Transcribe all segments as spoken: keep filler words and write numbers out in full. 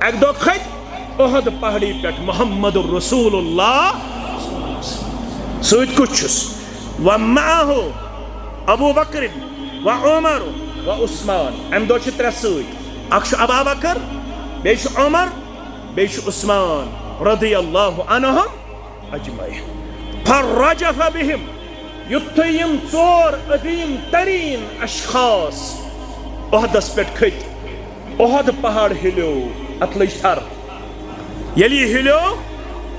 اکہِ دۄہ کھٔتۍ احد پہاڑی پٮ۪ٹھ محمد رسول اللہ سۭتۍ۔ کُس چھُس؟ ومعه ابو بکر وعمر وعثمان۔ امہِ دۄہ چھِ ترٛےٚ سۭتۍ، اکھ چھُ ابا بکر، بیٚیہِ چھُ عمر، بیٚیہِ چھُ عثمان رضی اللہ عنہم اجمعین۔ فرجف بهم، یُتھُے یِم ژور عظیم ترین اشخاص احدس پٮ۪ٹھ کھٔتۍ، احد پہاڑ ہلیو، اتھ لٔج تھر۔ ییٚلہِ یہِ ہلیو،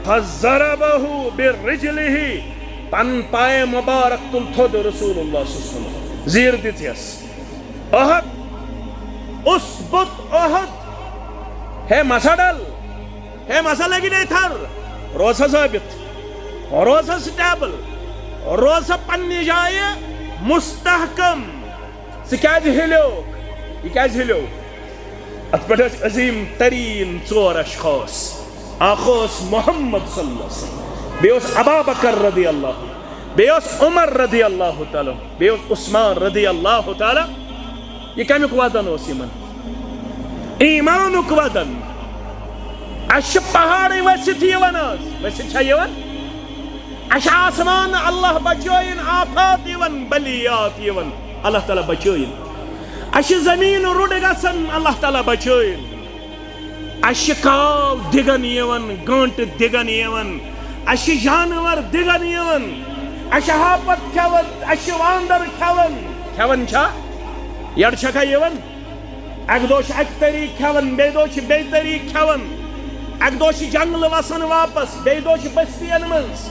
فضربه برجله، پن پایہِ مبارک تُل تھوٚد رسول اللہ صلی اللہ علیہ وسلم، زیٖر دِژ یَس۔ احد، اثبت احد، ہے مسا ڈل، ہے مسا لگہِ نہٕ تھر، روز سا ثٲبت، روز سا سٹیبل، روز سا پننہِ جایہِ مستحکم۔ ژٕ کیازِ ہلیوکھ؟ یہِ کیازِ ہلیو؟ اتھ پٮ۪ٹھ ٲسۍ عظیم ترین ژور اشخاص۔ اکھ اوس محمد صلی اللہ علیہ وسلم، بیٚیہِ اوس ابا بکر رضی اللہ، بیٚیہِ اوس عمر رضی اللہ تعالیٰ، بیٚیہِ اوس عثمان رضی اللہ تعالیٰ۔ یہِ کمیُک وزن اوس یِمن؟ ایمانُک وزن۔ اسہِ چھِ پہاڑٕے ؤسِتھ یِوان آز، ؤسِتھ چھا یِوان؟ اسہِ چھِ آسمان اللہ بچٲیِن، آفات یِوان، بلیات یِوان، اللہ تعالیٰ بچٲیِن۔ اسہِ چھِ زمین رُڈٕ گژھان، اللہ تعالیٰ بچٲیِن۔ اسہِ چھِ کاو دِگن یِوان، گٲنٹہٕ دِگن یِوان، اسہِ چھِ جانور دِگن یِوان، اسہِ چھِ ہاپت کھٮ۪وان، اسہِ چھِ واندر کھٮ۪وان۔ کھٮ۪وان چھا؟ یڈ چھکھا یِوان؟ اکہِ دۄہ چھِ اکہِ طریقہٕ کھٮ۪وان، بیٚیہِ دۄہ چھِ بیٚیہِ طریقہٕ کھٮ۪وان۔ اکہِ دۄہ چھِ جنگلہٕ وسان واپس، بیٚیہِ دۄہ چھِ بستین منٛز۔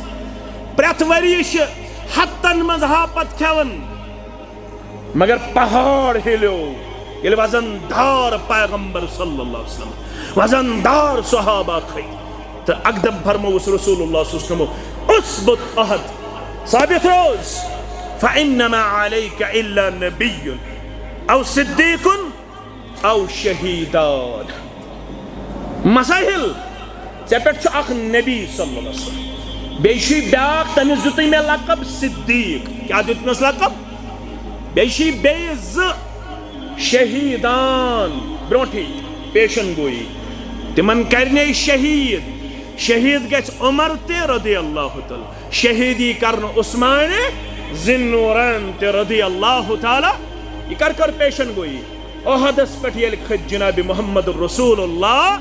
پرٛٮ۪تھ ؤریہِ چھِ ہتن منٛز ہاپت کھٮ۪وان۔ مگر پہاڑ ہلیو، ییٚلہِ وزن دار پیغمبر صلی اللہ علیہ وسلم، وزن دار صحابہ کھٔتۍ، تہٕ اکدم فرمووُس رسول اللہ صلی اللہ علیہ وسلم، اثبت احد، ثابت روز، فانما علیک الا نبی او صدیق او شہیدان۔ مساحل، ژےٚ پٮ۪ٹھ چھُ اکھ نبی صلی اللہ علیہ وسلم، بیٚیہِ چھُے بیٛاکھ، تٔمِس دیُتُے مےٚ لقب صدیق۔ کیٛاہ دیُتنَس لقب؟ بیٚیہِ چھُے بیٚیہِ زٕ شہیدان برونٛٹھٕے پیشن گویی، تِمن کرنے شہیٖد۔ شہیٖد گژھِ عمر تہِ رضی اللہ تعالیٰ، شہیٖدی کرنہٕ عثمان ذی النورین تہِ رضی اللہ تعالیٰ۔ یہِ کر کر پیشن گویی؟ احدس پٮ۪ٹھ ییٚلہِ کھٔتۍ جناب محمد رسول اللہ۔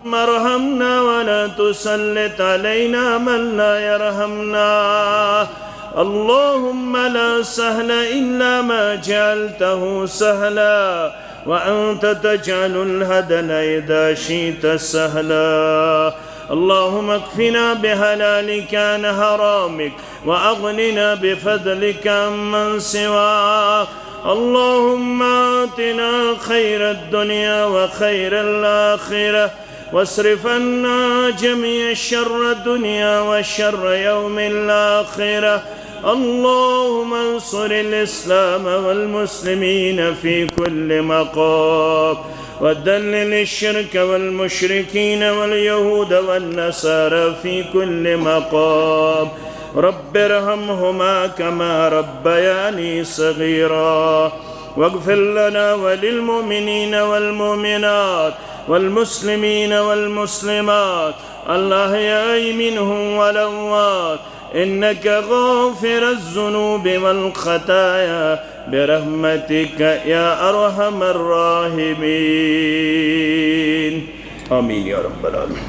اللهم ارحمنا ولا تسلط علينا من لا يرحمنا. اللهم لا سهل إلا ما جعلته سهلا، وأنت تجعل الحزن إذا شئت سهلا. اللهم اكفنا بحلالك عن حرامك، وأغننا بفضلك عمن سواك. اللهم آتنا خير الدنيا وخير الآخرة، واصرف عنا جميع شر الدنيا وشر يوم الآخرة. اللهم انصر الإسلام والمسلمين في كل مقام، وذلل الشرك والمشركين واليهود والنصارى في كل مقام. رب ارحمهما كما ربياني صغيرا. واغفر لنا وللمؤمنين والمؤمنات والمسلمين والمسلمات الأحياء منهم والأموات، إنك غافر الذنوب والخطايا برحمتك يا أرحم الراحمين. آمين يا رب العالمين.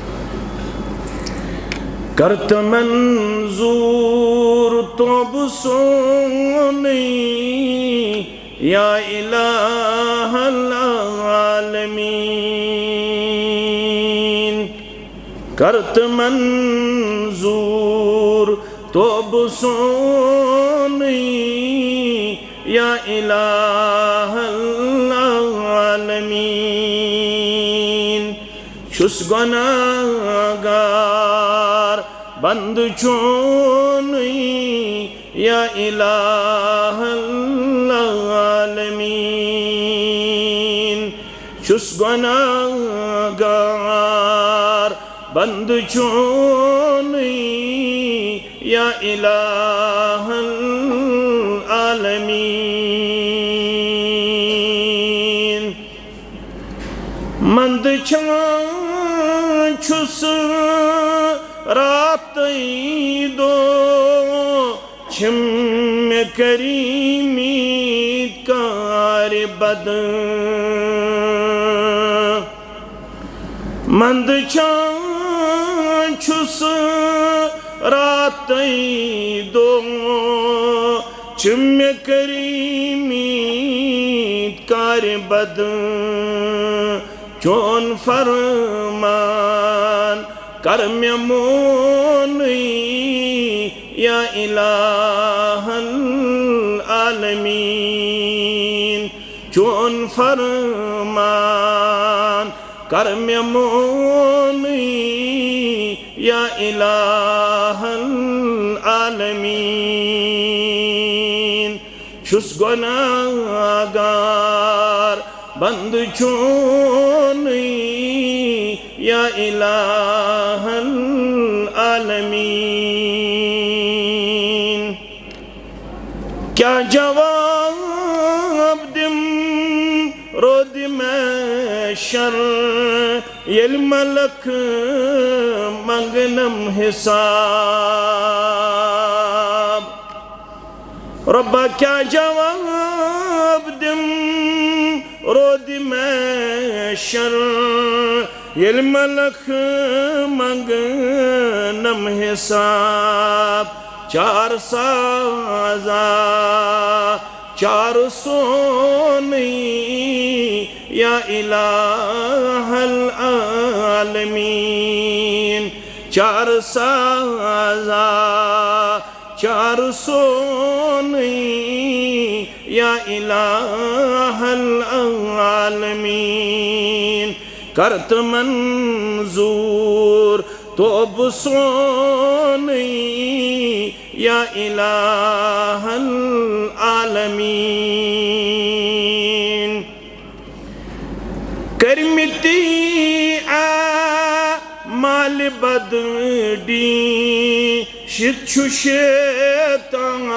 کرت منظور توب سونی یا الہ العالمین، کرت منظور توب سونی یا الہ العالمین۔ چھُس گناہگار بندٕ چونُے یا الہ العالمین۔ چھُس گناہگار بندٕ چونُے یا الہ العالمین۔ مندٕ وٕچھان چھُس راتٕے دۄہ، چھِم مےٚ کٔرمٕتۍ کارِ بد۔ منٛدچھان چھُس راتٕے دۄہ، چھِم مےٚ کٔرمٕتۍ کارِ بد۔ چون فرمان کر مےٚ مونٕے یا الہ العالمین۔ چون فرمان کر مےٚ مونٕے یا الہ العالمین۔ چھُس گۄناہگار بندٕ چونٕے یا الہ العالمین۔ کیٛاہ جواب دِم رودِ محشر، ییٚلہِ ملک منٛگنم حساب؟ رۄبا، کیٛاہ جواب دِم رودِ محشر، ییٚلہِ ملک منٛگنم حساب؟ چار سازا چار سونٕے یا الہ العالمین۔ چار سازا چار سونٕے یا الہ العالمین۔ کر تہٕ منظور توبہٕ سونٕے یا الہ العالمین۔ کٔرمٕتۍ اعمال بد ڈیٖن، شِتھ چھُ شیطان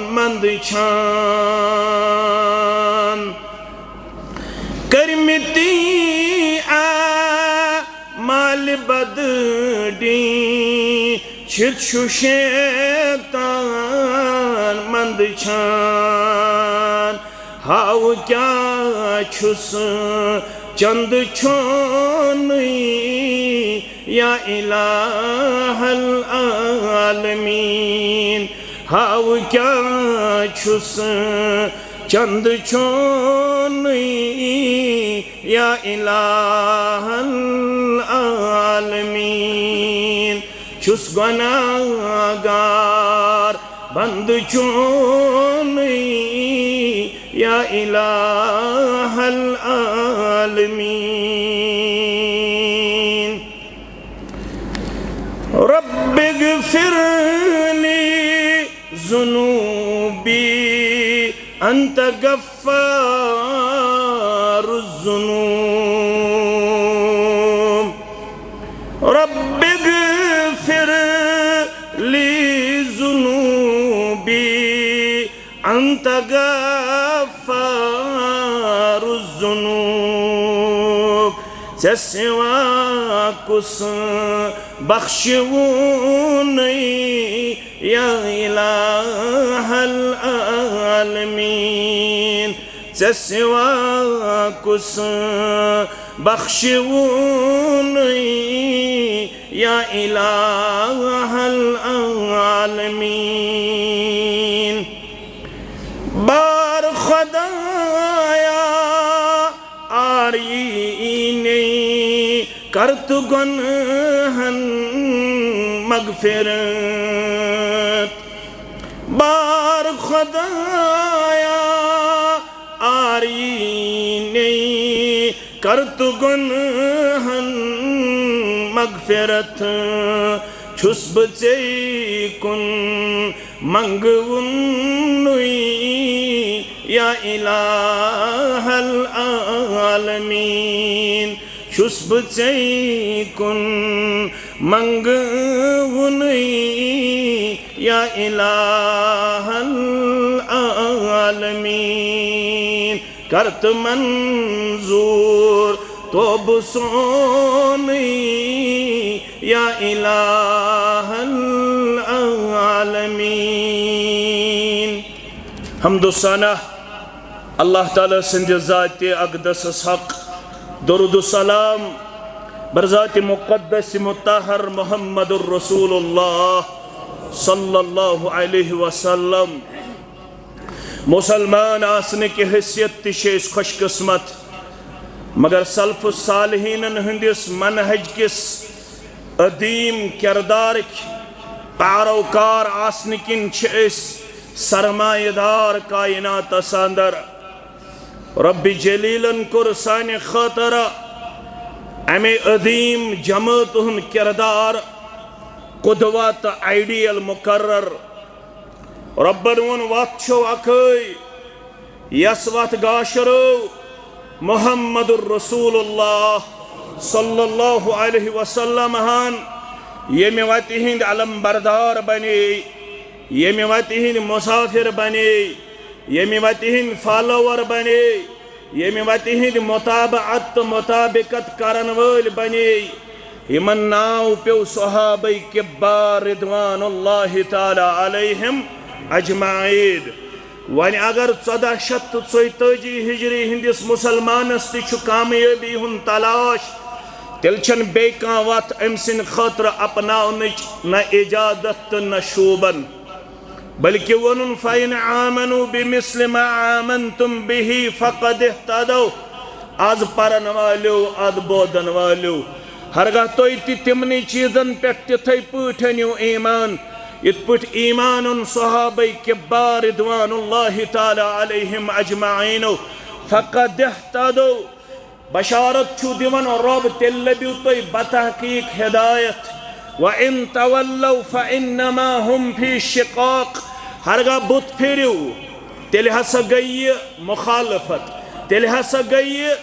منٛدچھان۔ کٔرمٕتۍ اعمال بد ڈیٖن، شِتھ چھُ شیطان منٛدچھان۔ ہاو کیٛاہ چھُس چندٕ چھونٕے یا الہ العالمین۔ ہاو کیٛاہ چھُس چندٕ چھونٕے یا الہ العالمین۔ چھُس گۄناہگار بندٕ چونٕے یا الہ العالمین۔ رب اغفر لی ذنوبی انت غفار الذنوب۔ رب اغفر لی ذنوبی انت غفار الذنوب۔ ژےٚ سوا کُس بخشوُنٕے یا الہ العالمین؟ ژےٚ سوا کُس بخشوُنٕے یا الہ العالمین؟ بار خدایا، آر یی نے، کر تہٕ گۄنہن مغفرت۔ بار خدایا، آر یی نے، کر تہٕ گۄنہن مغفرت۔ چھُس بہٕ ژے کُن منٛگوُنٕے یا الہ العالمین۔ چھُس بہٕ ژے کُن منٛگوُنٕے یا الہ العالمین۔ کر تہٕ منظور توبہٕ سونٕے یا الہ العالمین۔ حمد و ثنا اللہ تعالیٰ سٕنٛدِ ذاتِ اقدسس حق، درود و سلام بر ذاتِ مقدس مطہر محمد الرسول اللہ صلی اللہ علیہ وسلم۔ مسلمان آسنہٕ کہِ حیثیت تہِ چھِ أسۍ خوش قسمت، مگر سلف صالحینن ہٕنٛدِس منہج کِس عظیم کردارٕکۍ پیروکار آسنہٕ کِنۍ چھِ أسۍ سرمایہ دار کائناتس اندر۔ رب جلیلن کوٚر سانہِ خٲطرٕ امہِ عظیم جماعتہِ ہُنٛد کردار قدوہ تہٕ آئیڈیل مقرر۔ ربن ووٚن، وتھ چھو اکھے، یس وتھ گاشرو محمد الرسول اللہ صلی اللہ علیہ وسلم ہن، ییٚمہِ وتہِ ہٕنٛدۍ علم بردار بنے، ییٚمہِ وتہِ ہٕنٛدۍ مسافر بنے، ییٚمہِ وتہِ ہٕنٛدۍ فالوور بنے، ییٚمہِ وتہِ ہٕنٛدۍ متابعت تہٕ مطابقت کرن وٲلۍ بنے۔ یِمن ناو پیوٚو صحابہ کبار رضوان اللہ تعالیٰ علیہم اجمعین۔ وۄنۍ اگر ژۄدہ شیٚتھ تہٕ ژۄیتٲجی ہجری ہٕنٛدِس مسلمانس تہِ چھُ کامیٲبی ہُنٛد تلاش، تیٚلہِ چھَنہٕ بیٚیہِ کانٛہہ وتھ أمۍ سٕنٛدِ خٲطرٕ اپناونٕچ، نہ اجازت تہٕ نہ شوٗبن۔ بلکہ ووٚنُن، فَإِنْ آمَنُوا بِمِثْلِ مَا آمَنْتُمْ بِهِ فَقَدِ اهْتَدَوْا۔ از پرن والیو، از بوزن والیو، ہرگاہ تُہۍ تہِ تِمنٕے چیٖزن پٮ۪ٹھ تِتھے پٲٹھۍ أنِو ایمان، یِتھ پٲٹھۍ ایمان اوٚن صحابہ کبار رضوان اللہ تعالیٰ علیہم اجمعینو، فَقَدِ اهْتَدَوْا۔ بشارت چھُ دِوان رۄب، تیٚلہِ لٔبِو تُہۍ بتحقیق ہدایت۔ وَإِن تَوَلَّوْا فَإِنَّمَا هُمْ فِي شِقَاقٍ۔ ہرگاہ بُتھ پھِرِو، تیٚلہِ ہسا گٔیہِ یہِ مخالفت، تیٚلہِ ہسا گٔیہِ یہِ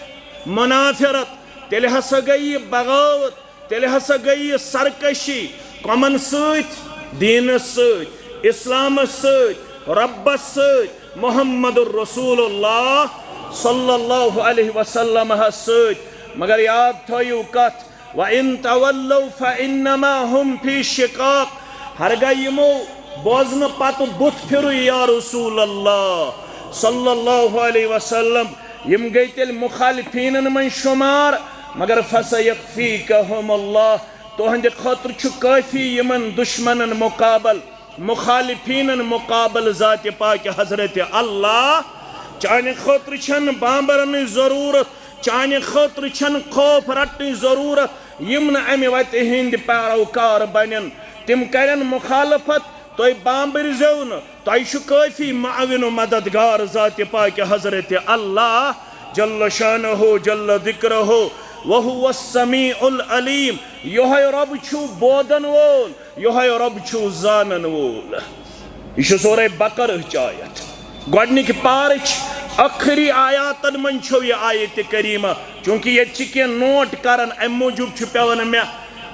منافرت، تیٚلہِ ہسا گٔیہِ یہِ بغاوت، تیٚلہِ ہسا گٔیہِ یہِ سرکشی۔ کۄمن سۭتۍ؟ دیٖنس سۭتۍ، اسلامس سۭتۍ، رۄبس سۭتۍ، محمد رسول اللہ صلی اللہ علیہ وسلم ہس سۭتۍ۔ مگر یاد تھٲیِو کتھ، وَإِن تَوَلَّوْا فَإِنَّمَا هُمْ فِي شِقَاقٍ۔ ہرگاہ یِمو بوزنہٕ پتہٕ بُتھ پھِرُے یا رسول اللہ صلی اللہ علیہ وسلم، یِم گٔے تیٚلہِ مخالفینن منٛز شمار۔ مگر فَسَيَكْفِيكَهُمُ اللَّهُ، تُہنٛدِ خٲطرٕ چھُ کٲفی یِمن دشمنن مقابل، مخالفینن مقابل ذاتِ پاک حضرت اللہ۔ چانہِ خٲطرٕ چھنہٕ بامبرنٕچ ضرورت، چانہِ خٲطرٕ چھنہٕ خوف رٹنٕچ ضرورت۔ یِم نہٕ امہِ وتہِ ہٕنٛدۍ پیروکار بنن، تِم کرن مخالفت، تُہۍ بامبرۍ زیو نہٕ۔ تۄہہِ چھُ کٲفی معاون و مددگار ذاتِ پاک حضرت اللہ جل شانہ جل ذکرہ، وہو السمیع العلیم۔ یہوے رب چھُ بوزن وول، یہوے رب چھُ زانن وول۔ یہِ چھُ سورہ بقرہٕچ آیت، گۄڈنِکۍ پارٕچ ٲخری آیاتن منٛز چھو یہِ آیت کریمہ۔ چونکہ ییٚتہِ چھِ کینٛہہ نوٹ کران، امہِ موٗجوٗب چھُ پٮ۪وان مےٚ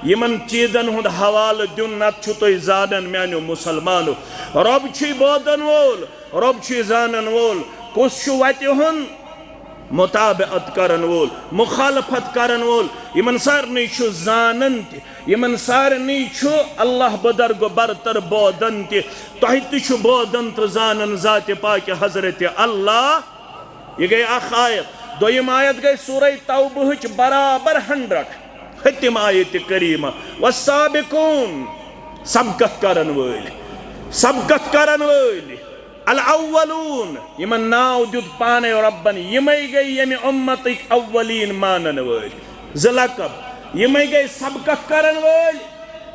یِمن چیٖزن ہُنٛد حوالہٕ دیُن، نتہٕ چھُو تُہۍ زانان میانیو مسلمانو۔ رۄب چھُے بوزن وول، رۄب چھُے زانن وول، کُس چھُ وتہِ ہُنٛد متابعت کرن وول، مخالفت کرن وول۔ یِمن سارنٕے چھُ زانن تہِ، یِمن سارنٕے چھُ اللہ بدرگ و برتر بوزن تہِ۔ تۄہہِ تہِ چھُ بوزن تہٕ زانن ذاتِ پاک حضرت اللہ۔ یہِ گٔے اکھ آیت۔ دوٚیِم آیت گٔے سورہ توبہٕچ برابر ہنڈرڈ، ہتِم آیت کریمہ۔ والسابقون، سبقت کرن وٲلۍ، سبقت کرن وٲلۍ، الاولون، یِمن ناو دیُت پانے رۄبن، یِمے گٔے ییٚمہِ اُمتٕکۍ اولین مانن وٲلۍ۔ زٕ لقب، یِمے گٔے سبقت کرن وٲلۍ،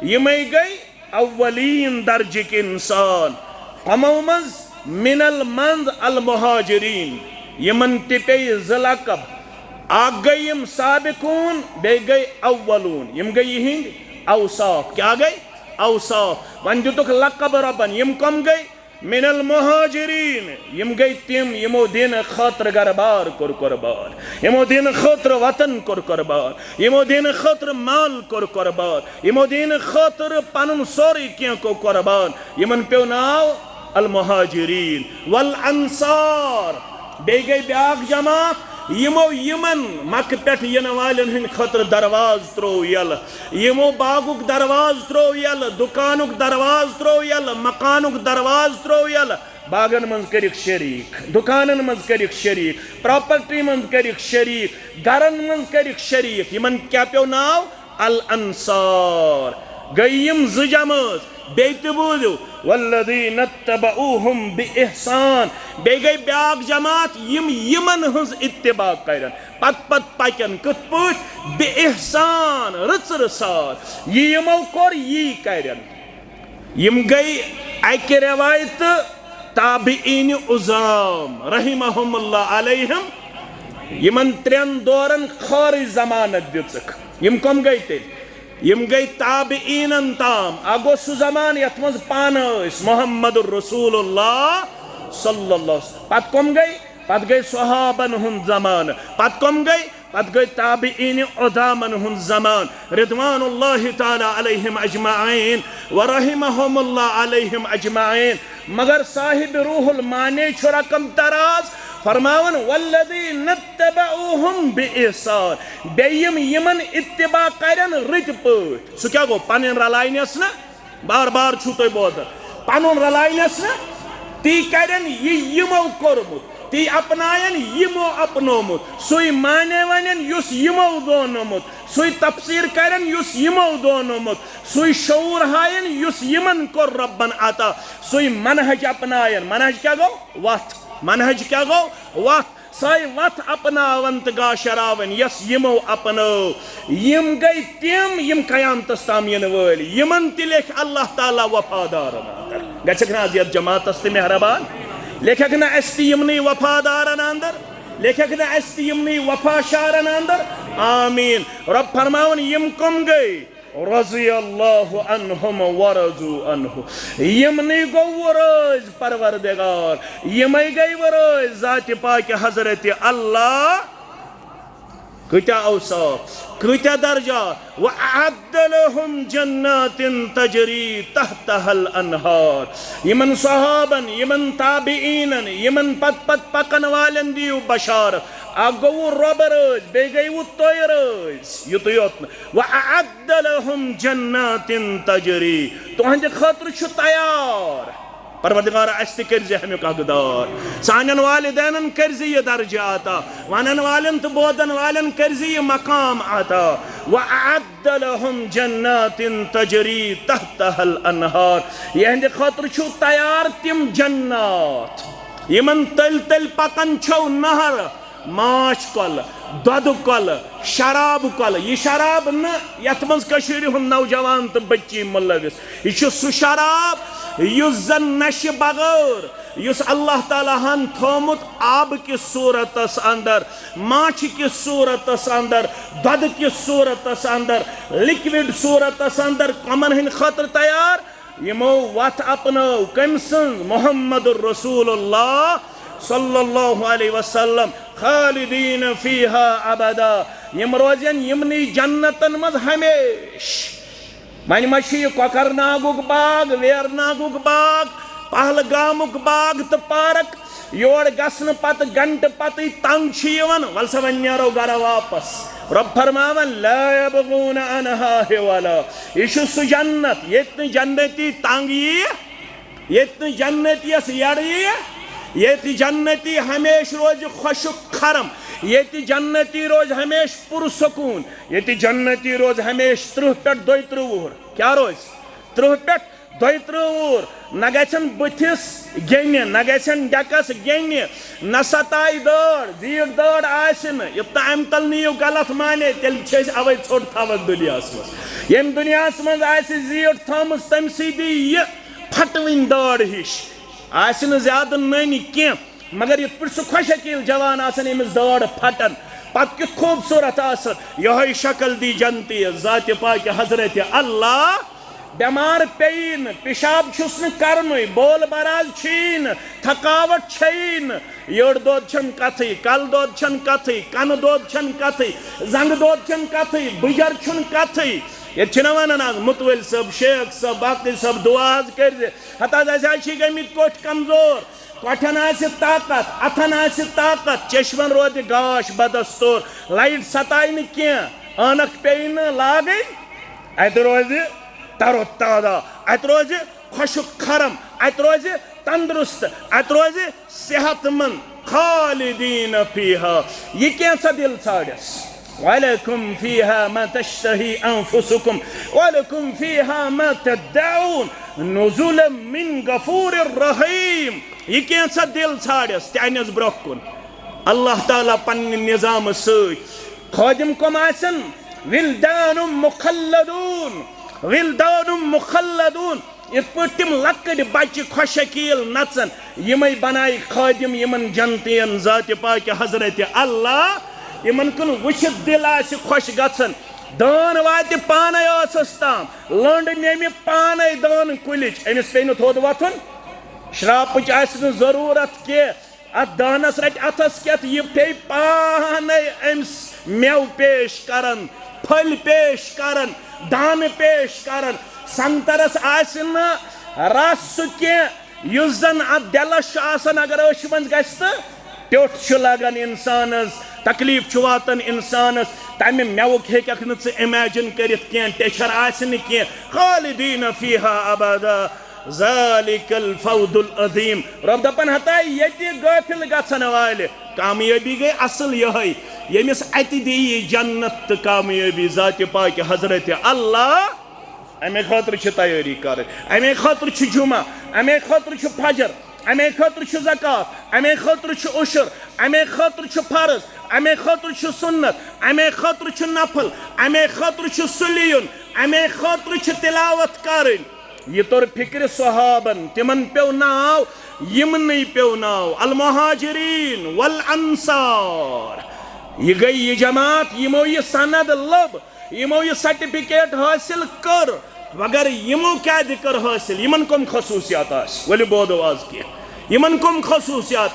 یِمے گٔے اولین درجٕکۍ انسان۔ کمو منٛز؟ من المنز المہاجرین۔ یِمن تہِ پیٚیہِ زٕ لقب، اکھ گٔے یِم سابقون، بیٚیہِ گٔے اولون۔ یِم گٔے یِہنٛدۍ اوصاف۔ کیٛاہ گٔے؟ اوصاف۔ وۄنۍ دِتُکھ لقب رۄبن۔ یِم کم گٔے؟ من المہاجرین، یِم گٔے تِم یِمو دینہٕ خٲطرٕ گرٕ بار کوٚر قربان، یِمو دینہٕ خٲطرٕ وطن کوٚر قربان، یِمو دینہٕ خٲطرٕ مال کوٚر قربان، یِمو دینہٕ خٲطرٕ پنُن سورُے کینٛہہ کوٚر قربان۔ یِمن پیوٚو ناو المہاجرین والانصار۔ بیٚیہِ گٔے بیٛاکھ جماعت، یِمو یِمن مکہٕ پٮ۪ٹھ یِنہٕ والٮ۪ن ہٕنٛدِ خٲطرٕ دروازٕ ترٛوو یَلہٕ، یِمو باغُک دروازٕ ترٛوو یَلہٕ، دُکانُک دروازٕ ترٛوو یَلہٕ، مکانُک دروازٕ ترٛوو یَلہٕ، باغن منٛز کٔرِکھ شریٖک، دُکانن منٛز کٔرِکھ شریٖک، پراپرٹی منٛز کٔرِکھ شریٖک، گرن منٛز کٔرِکھ شریٖک۔ یِمن کیٛاہ پیوٚو ناو؟ الانصار۔ گٔے یِم زٕ جمٲژ۔ بیٚیہِ تہِ بوٗزِو، والذین اتبعوہم باحسان۔ بیٚیہِ گٔے بیٛاکھ جماعت، یِم یِمن ہٕنٛز اتباع کرن، پتہٕ پتہٕ پکن۔ کِتھ پٲٹھۍ؟ باحسان، رٕژ رٕژ سان۔ یہِ یِمو کوٚر، یی کرن۔ یِم گٔے اکہِ روایتہٕ تابعین عظام رحمہم اللہ علیہم۔ یِمن ترٛٮ۪ن دورن خٲرٕے ضمانت دِژٕکھ۔ یِم کم گٔے تیٚلہِ؟ یِم گٔے تابعینن تام۔ اکھ گوٚو سُہ زمانہٕ یتھ منٛز پانہٕ ٲسۍ محمد رسول اللہ صلی اللہ علیہ وسلم۔ پتہٕ کم گٔے؟ پتہٕ گٔے صحابن ہُنٛد زمانہٕ۔ پتہٕ کم گٔے؟ پتہٕ گٔے تابعین عظامن ہُنٛد زمانہٕ، رضوان اللہ تعالیٰ علیہم اجمعین و رحمہم اللہ علیہم اجمعین۔ مگر صاحب روح المانی چھُ رقم دراز فرماوان، والذین اتبعوہم باحسان۔ بیٚیہِ یِم یِمن اتباع کرن رٕتۍ پٲٹھۍ۔ سُہ کیٛاہ گوٚو؟ پنٕنۍ رلاینس نہٕ، بار بار چھُو تُہۍ بوزان، پنُن رلاینس نہٕ، تی کرن یہِ یِمو کوٚرمُت، تی اپناین یِمو اپنومُت، سُے معنی ونن یُس یِمو زونمُت، سُے تفسیر کرن یُس یِمو زونمُت، سُے شعور ہاین یُس یِمن کوٚر ربن عطا، سُے منہج اپناین۔ منہج کیٛاہ گوٚو؟ وتھ۔ منہج کیٛاہ گوٚو؟ وتھ۔ سۄے وتھ اپناون تہٕ گاشراون یۄس یِمو اپنٲو۔ یِم گٔے تِم یِم قیامتس تام یِنہٕ وٲلۍ، یِمن تہِ لیکھِ اللہ تعالیٰ وفادارن اندر۔ گژھکھ نہ از یتھ جماعتس تہِ مہربان؟ لیکھکھ نہ اسہِ تہِ یِمنٕے وفادارن اندر؟ لیکھکھ نہ اسہِ تہِ یِمنٕے وفا شارن اندر؟ آمین۔ رب فرماوان، یِم کم گٔے؟ رضی اللہ عنہم ورضوا عنہ۔ یِمنٕے گوٚو رٲضۍ پروردگار، یِمے گٔے رٲضۍ ذاتِ پاکہِ حضرت اللہ۔ کۭتیاہ اوصاف، کۭتیاہ درجات۔ وأعد لهم جنات تجري تحتها الأنهار۔ یِمن صحابن، یِمن تابعینن، یِمن پتہٕ پتہٕ پکن والٮ۪ن دِیِو بشارت۔ اکھ گوٚوُ رۄبہٕ رٲضۍ، بیٚیہِ گٔیوُ تُہۍ رٲضۍ، یُتُے یوت نہٕ۔ وأعد لهم جنات تجري۔ تُہنٛدِ خٲطرٕ چھُ تیار۔ پروردگار، اسہِ تہِ کٔرزِ ہمیُک حقدار۔ سانٮ۪ن والدینن کٔرزِ یہِ درجہٕ عطا۔ ونن والٮ۪ن تہٕ بوزن والٮ۪ن کٔرزِ یہِ مقام عطا۔ وأعد لهم جنات تجري تحتها الأنهار۔ یِہنٛدِ خٲطرٕ چھُ تیار تِم جنات، یِمن تٔلۍ تٔلۍ پکان چھَو نہر۔ ماچھ کۄلہٕ، دۄدٕ کۄلہٕ، شراب کۄلہٕ۔ یہِ شراب نہٕ یتھ منٛز کٔشیٖرِ ہُنٛد نوجوان تہٕ بچی مُلوث۔ یہِ چھُ سُہ شراب یُس زن نشہِ بغٲر، یُس اللہ تعالیٰ ہن تھومُت آبہٕ کِس صوٗرتس اندر، ماچھِ کِس صوٗرتس اندر، دۄدٕ کِس صوٗرتس اندر، لِکوِڈ صوٗرتس اندر، کمن ہٕنٛدِ خٲطرٕ تیار؟ یِمو وتھ اپنٲو کٔمۍ سٕنٛز؟ محمد رسول اللہ صلی اللہ علیہ وسلم۔ خالدین فیہا ابدا۔ یِم روزن یِمنٕے جنتن منٛز ہمیشہٕ۔ وۄنۍ ما چھُ یہِ کۄکرناگُک باغ، ویرناگُک باغ، پہلگامُک باغ تہٕ پارک؟ یور گژھنہٕ پتہٕ گھنٹہٕ پتٕے تنگ چھِ یِوان، ول سا وۄنۍ نیرو گرٕ واپس۔ رب فرماوان، لا یبغون عنہا حولا۔ یہِ چھُ سُہ جنت ییٚتہِ نہٕ جنتی تنگ یِیہِ، ییٚتہِ نہٕ جنتیس یڑٕ یِیہِ، ییٚتہِ جنتی ہمیشہٕ روزِ خۄشک خرم، ییٚتہِ جنتی روزِ ہمیشہٕ پُرسکوٗن، ییٚتہِ جنتی روزِ ہمیشہٕ ترٕٛہ پٮ۪ٹھ دۄیہِ ترٕٛہ وُہُر۔ کیٛاہ روزِ؟ ترٕٛہ پٮ۪ٹھ دۄیہِ ترٕٛہ وُہُر۔ نہ گژھن بٕتھِس گیٚنہِ، نہ گژھن ڈٮ۪کس گیٚنہِ، نہ ستایہِ دٲر، زیٖٹھ دٲر آسہِ نہٕ۔ یوٚت تام امہِ تل نِیِو غلط معنی، تیٚلہِ چھِ أسۍ اوے ژھوٚٹ تھاوان دُنیاہس منٛز۔ ییٚمہِ دُنیاہس منٛز آسہِ زیٖٹھ تھٲومٕژ، تٔمۍ سٕے دی یہِ پھٹوٕنۍ دٲر ہِش۔ آسہِ نہٕ زیادٕ نٔنۍ کینٛہہ، مگر یِتھ پٲٹھۍ سُہ خۄش عقیٖل جوان آسان، ییٚمِس دٲر پھٹن، پتہٕ کیُتھ خوٗبصوٗرت آسان۔ یِہوٚے شکل دی جنتی ذاتِ پاکہِ حضرت اللہ۔ بٮ۪مار پیٚیی نہٕ، پِشاب چھُس نہٕ کرنُے، بول براز چھُیی نہٕ، تھکاوٹ چھیی نہٕ، یٔڈ دود چھَنہٕ کتھٕے، کلہٕ دود چھَنہٕ کتھٕے، کنہٕ دود چھَنہٕ کتھٕے، زنٛگہٕ دود چھَنہٕ کتھٕے، بٕجر چھُنہٕ کتھٕے۔ ییٚتہِ چھِنہ وَنان آز مُتوٲلۍ صٲب، شیخ صٲب، باقٕے صٲب، دُعا حظ کٔرۍزِ۔ ہَتہٕ حظ اَسہِ حظ چھِ گٔمٕتۍ کوٚٹھۍ کمزور۔ کۄٹھٮ۪ن آسہِ طاقت، اَتھَن آسہِ طاقت، چشمَن روزِ گاش بدستور، لایٹ ستایہِ نہٕ کینٛہہ، عٲنکھ پیٚیہِ نہٕ لاگٕنۍ، اَتہِ روزِ تر و تازہ، اَتہِ روزِ خۄشک کھرم، اَتہِ روزِ تندرست، اَتہِ روزِ صحت مند۔ خالدین فیہا، یہِ کینٛژھا دِل ژھانڈٮ۪س۔ ولکم فیہا ما تشتہی انفسکم ولکم فیہا ما تدعون نزلا من غفور رحیم۔ یہِ کینٛژھا دِل ژھانڈٮ۪س تہِ انٮ۪س برونٛہہ کُن۔ اللہ تعالیٰ پننہِ نظامہٕ سۭتۍ۔ خٲدِم کم آسن؟ ولدان مخلدون، ولدان مخلدون۔ یِتھ پٲٹھۍ تِم لۄکٕٹۍ بچہِ خۄشکیٖل نژن، یِمے بنایہِ خٲدِم یِمن جنتین ذاتِ پاکہِ حضرت اللہ۔ یِمن کُن وٕچھِتھ دِل آسہِ خۄش گژھان۔ دان واتہِ پانے ٲسس تام، لٔنڈ نِمہِ پانے دان کُلِچ، أمِس پیٚیہِ نہٕ تھوٚد وۄتھُن، شراپٕچ آسہِ نہٕ ضروٗرت کینٛہہ۔ اتھ دانس رٹہِ اتھس کٮ۪تھ، یہِ پیٚیہِ پانے أمِس مٮ۪وٕ پیش کران، پھٔلۍ پیش کران، دانہٕ پیش کران۔ سنگترس آسہِ نہٕ رس سُہ کینٛہہ یُس زن اتھ دِلس چھُ آسان، اگر أچھ منٛز گژھِ تہٕ ٹیوٚٹھ چھُ لگان انسانس، تکلیف چھُ واتان انسانس۔ تمہِ مٮ۪وُک ہیٚککھ نہٕ ژٕ امیجن کٔرِتھ کینٛہہ، ٹیچھر آسہِ نہٕ کینٛہہ۔ خالدین فیہا ابدا۔ ذالک الفوز العظیم۔ رب دپان ہتا ییٚتہِ غٲفل گژھن والہِ کامیٲبی گٔے اصل یہے، ییٚمِس اتہِ دِیہِ جنت تہٕ کامیٲبی ذاتِ پاکہِ حضرت اللہ۔ امے خٲطرٕ چھِ تیٲری کرٕنۍ، امے خٲطرٕ چھُ جمعہ، امے خٲطرٕ چھُ فجر، امے خٲطرٕ چھُ زکوٰۃ، امے خٲطرٕ چھُ عشر، امے خٲطرٕ چھُ فرض، امے خٲطرٕ چھُ سنت، امے خٲطرٕ چھُ نفل، امے خٲطرٕ چھُ سُلہِ یُن، امے خٲطرٕ چھِ تلاوت کرٕنۍ۔ یہِ توٚر فکرِ صحابن، تِمن پیوٚو ناو، یِمنٕے پیوٚو ناو المہاجرین والانصار۔ یہِ گٔے یہِ جماعت، یِمو یہِ سند لوٚب، یِمو یہِ سرٹیفکیٹ حٲصِل کٔر، مگر یِمو کیٛازِ کٔر حٲصِل؟ یِمن کم خصوٗصیات آسہِ؟ ؤلِو بوزو آز کینٛہہ۔ یِمن کم خصوٗصیات؟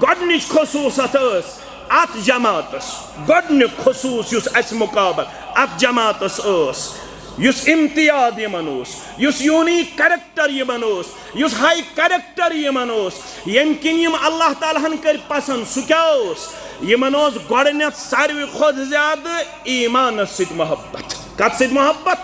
گۄڈٕنِچ خصوٗصیت ٲس اتھ جماعتس، گۄڈٕنیُک خصوٗص یُس اسہِ مُقابل اتھ جماعتس ٲس، یُس امتیاز یِمن اوس، یُس یونیک کریکٹر یِمن اوس، یُس ہاے کریکٹر یِمن اوس، ییٚمہِ کِنۍ یِم اللہ تعالیٰ ہن کٔرۍ پسند، سُہ کیٛاہ اوس؟ یِمن اوس گۄڈٕنیتھ ساروی کھۄتہٕ زیادٕ ایمانس سۭتۍ محبت۔ کتھ سۭتۍ محبت؟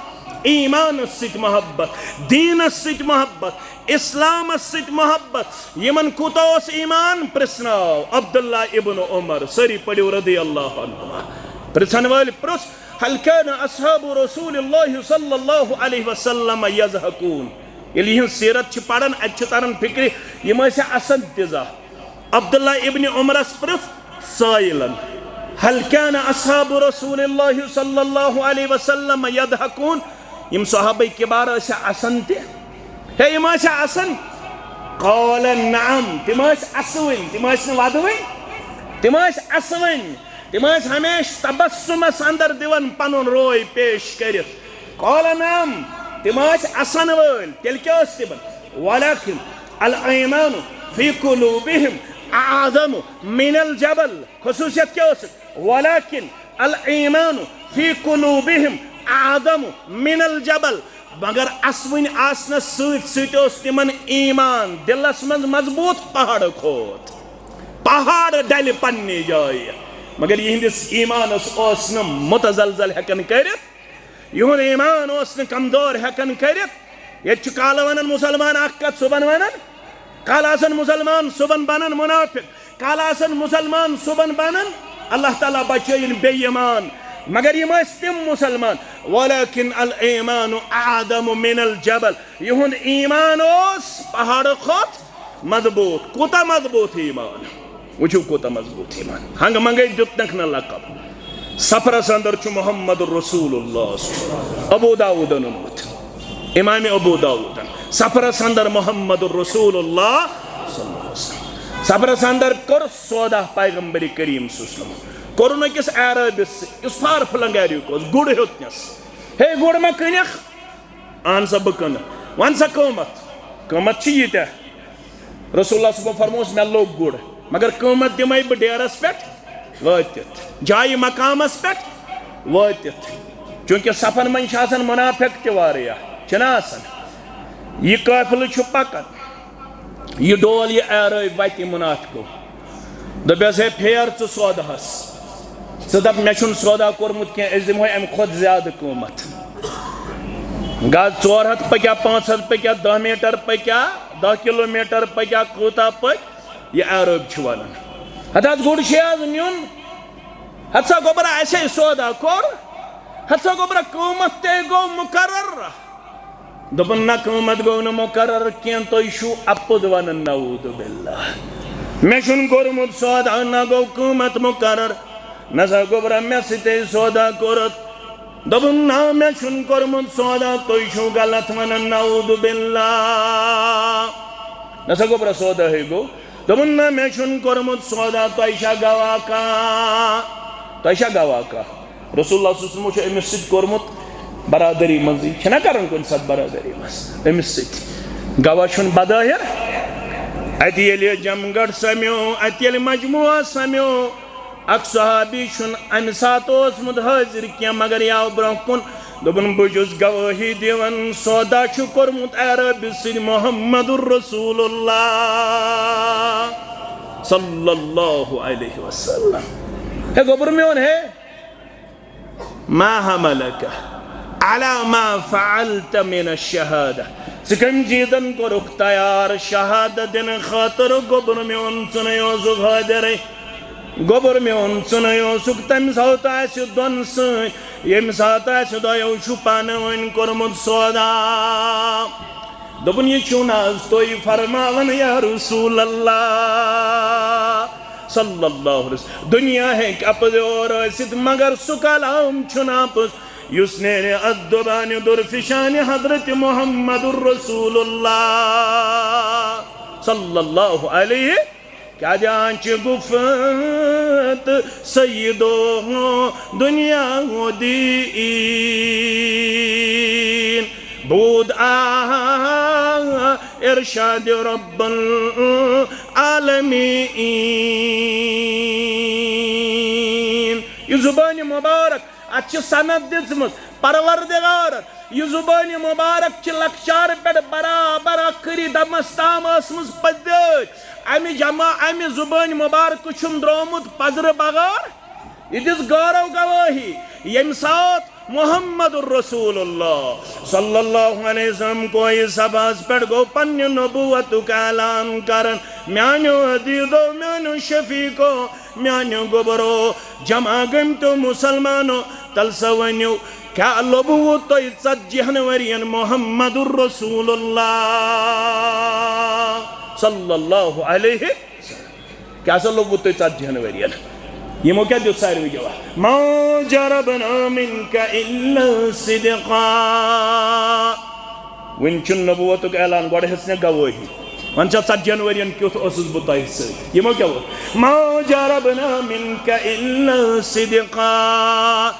ایمانس سۭتۍ محبت، دیٖنس سۭتۍ محبت، اسلامس سۭتۍ محبت۔ یِمن کوٗتاہ اوس ایمان؟ پرژھناو عبداللہ ابن عمر، سٲری پٔرِو رضی اللہ عنہما۔ پرژھن وٲلۍ پرژھ، هل كان أصحاب رسول الله صلى الله عليه وسلم يضحكون؟ ییٚلہِ یِہٕنٛز سیرت چھِ پران، اتہِ چھِ تران فکرِ، یِم ٲسیا اسان تیٖژاہ؟ عبداللہ ابن عمرس پرژھ سائلن، هل كان أصحاب رسول الله صلى الله عليه وسلم يضحكون؟ یِم صحابہ کبار ٲسیا اسان تہِ؟ ہے، یِم ٲسیا اسان؟ قال نعم، تِم ٲسۍ اسوٕنۍ، تِم ٲسۍ نہٕ ودوٕنۍ، تِم ٲسۍ اسوٕنۍ۔ تِم ٲسۍ ہمیشہِ تبسمس اندر دِوان پنُن روے پیش کٔرِتھ۔ قال نعم، تِم ٲسۍ اسن وٲلۍ۔ تیٚلہِ کیٛاہ ٲس تِمن؟ ولكن الإيمان في قلوبهم أعظم من الجبل۔ خصوٗصیت کیٛاہ ٲسٕکھ؟ ولكن الإيمان في قلوبهم أعظم من الجبل۔ مگر اسوٕنۍ آسنس سۭتۍ سۭتۍ اوس تِمن ایمان دِلس منٛز مضبوٗط پہاڑٕ کھۄتہٕ۔ پہاڑ ڈلہِ پننہِ جایہِ، مگر یِہنٛدِس ایمانس اوس نہٕ متزلزل ہٮ۪کان کٔرِتھ۔ یِہُنٛد ایمان اوس نہٕ کمزور ہٮ۪کان کٔرِتھ۔ ییٚتہِ چھُ کالہٕ ونان مسلمان اکھ کتھ، صبحن ونان، کالہٕ آسان مسلمان، صبحن بنان منافق، کالہٕ آسان مسلمان، صبحن بنان اللہ تعالیٰ بچٲیِن بے ایمان۔ مگر یِم ٲسۍ تِم مسلمان، ولكن الإيمان أعظم من الجبل۔ یِہُنٛد ایمان اوس پہاڑٕ کھۄتہٕ مضبوٗط۔ کوٗتاہ مضبوٗط ایمان؟ وٕچھِو کوٗتاہ مضبوٗط ایمان۔ ہنٛگہٕ منٛگَے دیُتنَکھ نہٕ لقب۔ سفرَس اندر چھُ محمد رسول اللہ۔ ابو داؤدن اوٚنمُت، امام ابو داؤدن۔ سفرَس اندر محمد رسول اللہ۔ سفرَس اندر کوٚر سودا پیغمبر کریم صلی اللہ علیہ وسلم۔ کوٚرُن أکِس اعرابِس سۭتۍ، یُس فار فلنگ ایریُک اوس، گُر ہیوٚتنَس۔ ہے گُر ما کٕنکھ؟ اہن سا بہٕ کٕنہٕ۔ وَن سا قۭمَتھ۔ قۭمَتھ چھِ ییٖتیٛاہ۔ رسول اللہ صٲبَن فرمووُس، مےٚ لوٚگ گُر، مگر قۭمَتھ دِمَے بہٕ ڈیرَس پٮ۪ٹھ وٲتِتھ، جایہِ مقامَس پٮ۪ٹھ وٲتِتھ۔ چونکہ صفن منٛز چھِ آسان منافق تہِ واریاہ، چھِنہ آسان؟ یہِ قٲفلہٕ چھُ پکان، یہِ ڈول، یہِ اعرٲبۍ وتہِ منافقو۔ دوٚپٮ۪س، "ہے پھیر ژٕ سوداہس، ژٕ دپ مےٚ چھُنہٕ سودا کوٚرمُت کینٛہہ، أسۍ دِمہوے امہِ کھۄتہٕ زیادٕ قۭمتھ۔ گز ژور ہتھ پکیا، پانٛژھ ہتھ پکیا، دہ میٹر پکیا، دہ کلوٗ میٹر پکیا، کوٗتاہ پکہِ؟" یہِ اعرٲبۍ چھُ ونان۔ ہتہٕ حظ گُر چھُے حظ نیُن۔ ہتہٕ سا گوٚبرا، اسے سودا کوٚر۔ ہتہٕ سا گوٚبرا، قۭمتھ تے گوٚو مقرر۔ دوٚپُن، نہ، قۭمتھ گوٚو نہٕ مقرر کینٛہہ، تُہۍ چھِو اَپُز وَنان، نعوذ باللہ۔ مےٚ چھُنہٕ کوٚرمُت سودا، نہ گوٚو قۭمتھ مقرر۔ نہ سا گوٚبرا، مےٚ سۭتۍ سودا کوٚرُتھ۔ دوٚپُن، نہ، مےٚ چھُنہٕ کوٚرمُت سودا، تُہۍ چھِو غلط وَنان، نعوذ باللہ۔ نہ سا گوٚبرا، سودا ہے گوٚو۔ دوٚپُن، نہ، مےٚ چھُنہٕ کوٚرمُت سودا، تۄہہِ چھا گواہ کانٛہہ؟ تۄہہِ چھا گواہ کانٛہہ؟ رسول اللہ صلی اللہ علیہ وسلم چھُ أمِس سۭتۍ کوٚرمُت برادری منٛزٕے، چھِنہ کران کُنہِ ساتہٕ برادری منٛز أمِس سۭتۍ؟ گواہ چھُنہٕ بظٲہر۔ اَتہِ ییٚلہِ جمگڑھ سمیو، اَتہِ ییٚلہِ مجموعہ سمیو، اکھ صحابی چھُنہٕ اَمہِ ساتہٕ اوسمُت حٲضِر کینٛہہ، مگر یہِ آو برٛونٛہہ کُن۔ دوٚپُن، بہٕ چھُس گوٲہی دِوان، سودا چھُ کوٚرمُت عربہِ سۭتۍ محمد رسول اللہ صلی اللہ علیہ وسلم۔ ہے گوٚبُر میون، ہے، ما حملک علی ما فعلت من الشہادہ؟ ژٕ کٔمۍ چیٖزن کوٚرُکھ تیار شہادت دِنہٕ خٲطرٕ؟ گوٚبُر میون، ژٕ نَے اوسُکھ حٲضِرٕے۔ گوٚبُر میون، ژٕ نَے اوسُکھ تَمہِ ساتہٕ اَسہِ دۄن سۭتۍ، ییٚمہِ ساتہٕ اَسہِ دۄیو چھُ پانہٕ ؤنۍ کوٚرمُت سودا۔ دوٚپُن، یہِ چھُو نہٕ حظ تُہۍ فرماوان یا رسول اللہ صلی اللہ علیہ وسلم؟ دُنیا ہیٚکہِ اَپُز یور ٲسِتھ، مگر سُہ کلام چھُنہٕ اَپُز، یُس نیرِ اَتھ دُبانہِ دُرفشانہِ حضرت محمد رسول اللہ صلی اللہ علیہ۔ کیٛازِ آنچہِ گُفت سیدو دنیا و دین، بود آ ارشاد رب العالمین۔ یہِ زُبانہِ مُبارک، اَتھ چھِ سند دِژمٕژ پروردگارن۔ یہِ زُبانہِ مُبارک چھِ لۄکچارٕ پٮ۪ٹھ برابر ٲخری دمس تام ٲسمٕژ پٔدۍ۔ امہِ جمع، امہِ زُبانہِ مُبارکہٕ چھُنہٕ درٛامُت پزرٕ بغٲر۔ یہِ دِژ گٲرو گوٲہی، ییٚمہِ ساتہٕ محمد رسول اللہ صلی اللہ علیہ وسلم کوہِ صفاہس پٮ۪ٹھ گوٚو پننہِ نبوتُک اعلان کران۔ میانیو عزیزو، میانیو شفیقو، میانیو گوٚبرو، جمع گٔمتیو مسلمانو، تل سا ؤنِو، کیٛاہ لوٚبوُ تۄہہِ ژتجی ہن ؤرین محمد رسول اللہ صلی اللہ علیہ وسلم؟ کیٛاہ سا لوٚبوُ تۄہہِ ژتجی ہن ؤرین؟ یِمو کیٛاہ دیُت ساروٕے جواب؟ ما جربنا منک الا صدقا۔ وُنہِ چھُنہٕ نبوتُک اعلان، گۄڈٕ ہیٚژ مےٚ گوٲہی۔ وۄنۍ چھا ژتجی ہن ؤرین کیُتھ اوسُس بہٕ تۄہہِ سۭتۍ؟ یِمو کیٛاہ ووٚن؟ ما جربنا منک الا صدقا۔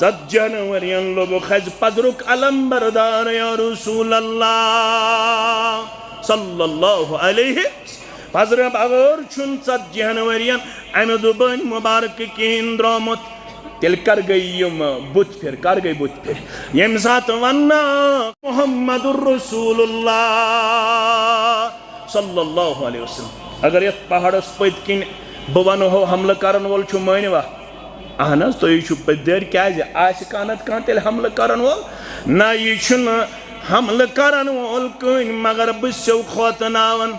ژتجی ہن ؤرین لوٚبُکھ اَسہِ پزرُک علم بردار یا رسول اللہ صلی اللہ علیہ۔ پزرٕ بغٲر چھُنہٕ ژتجی ہن ؤرین امہِ زُبٲنۍ مُبارکہٕ کِہیٖنۍ درٛامُت۔ تیٚلہِ کر گٔے یِم بُتھ پھِر؟ کر گٔے بُتھ پھِر؟ ییٚمہِ ساتہٕ وننہٕ محمد رسول اللہ صلی اللہ علیہ وسلم۔ اگر یتھ پہاڑس پٔتۍ کِنۍ بہٕ ونہو حملہٕ کرن وول چھُ، مٲنِوا؟ اہن حظ، تُہۍ چھِو پٔدٕرۍ، کیٛازِ آسہِ کانٛہہ نتہٕ کانٛہہ تیٚلہِ حملہٕ کرن وول؟ نہ، یہِ چھُنہٕ حملہٕ کرن وول کٕہٕنۍ، مگر بہٕ چھُسو کھوژناوان،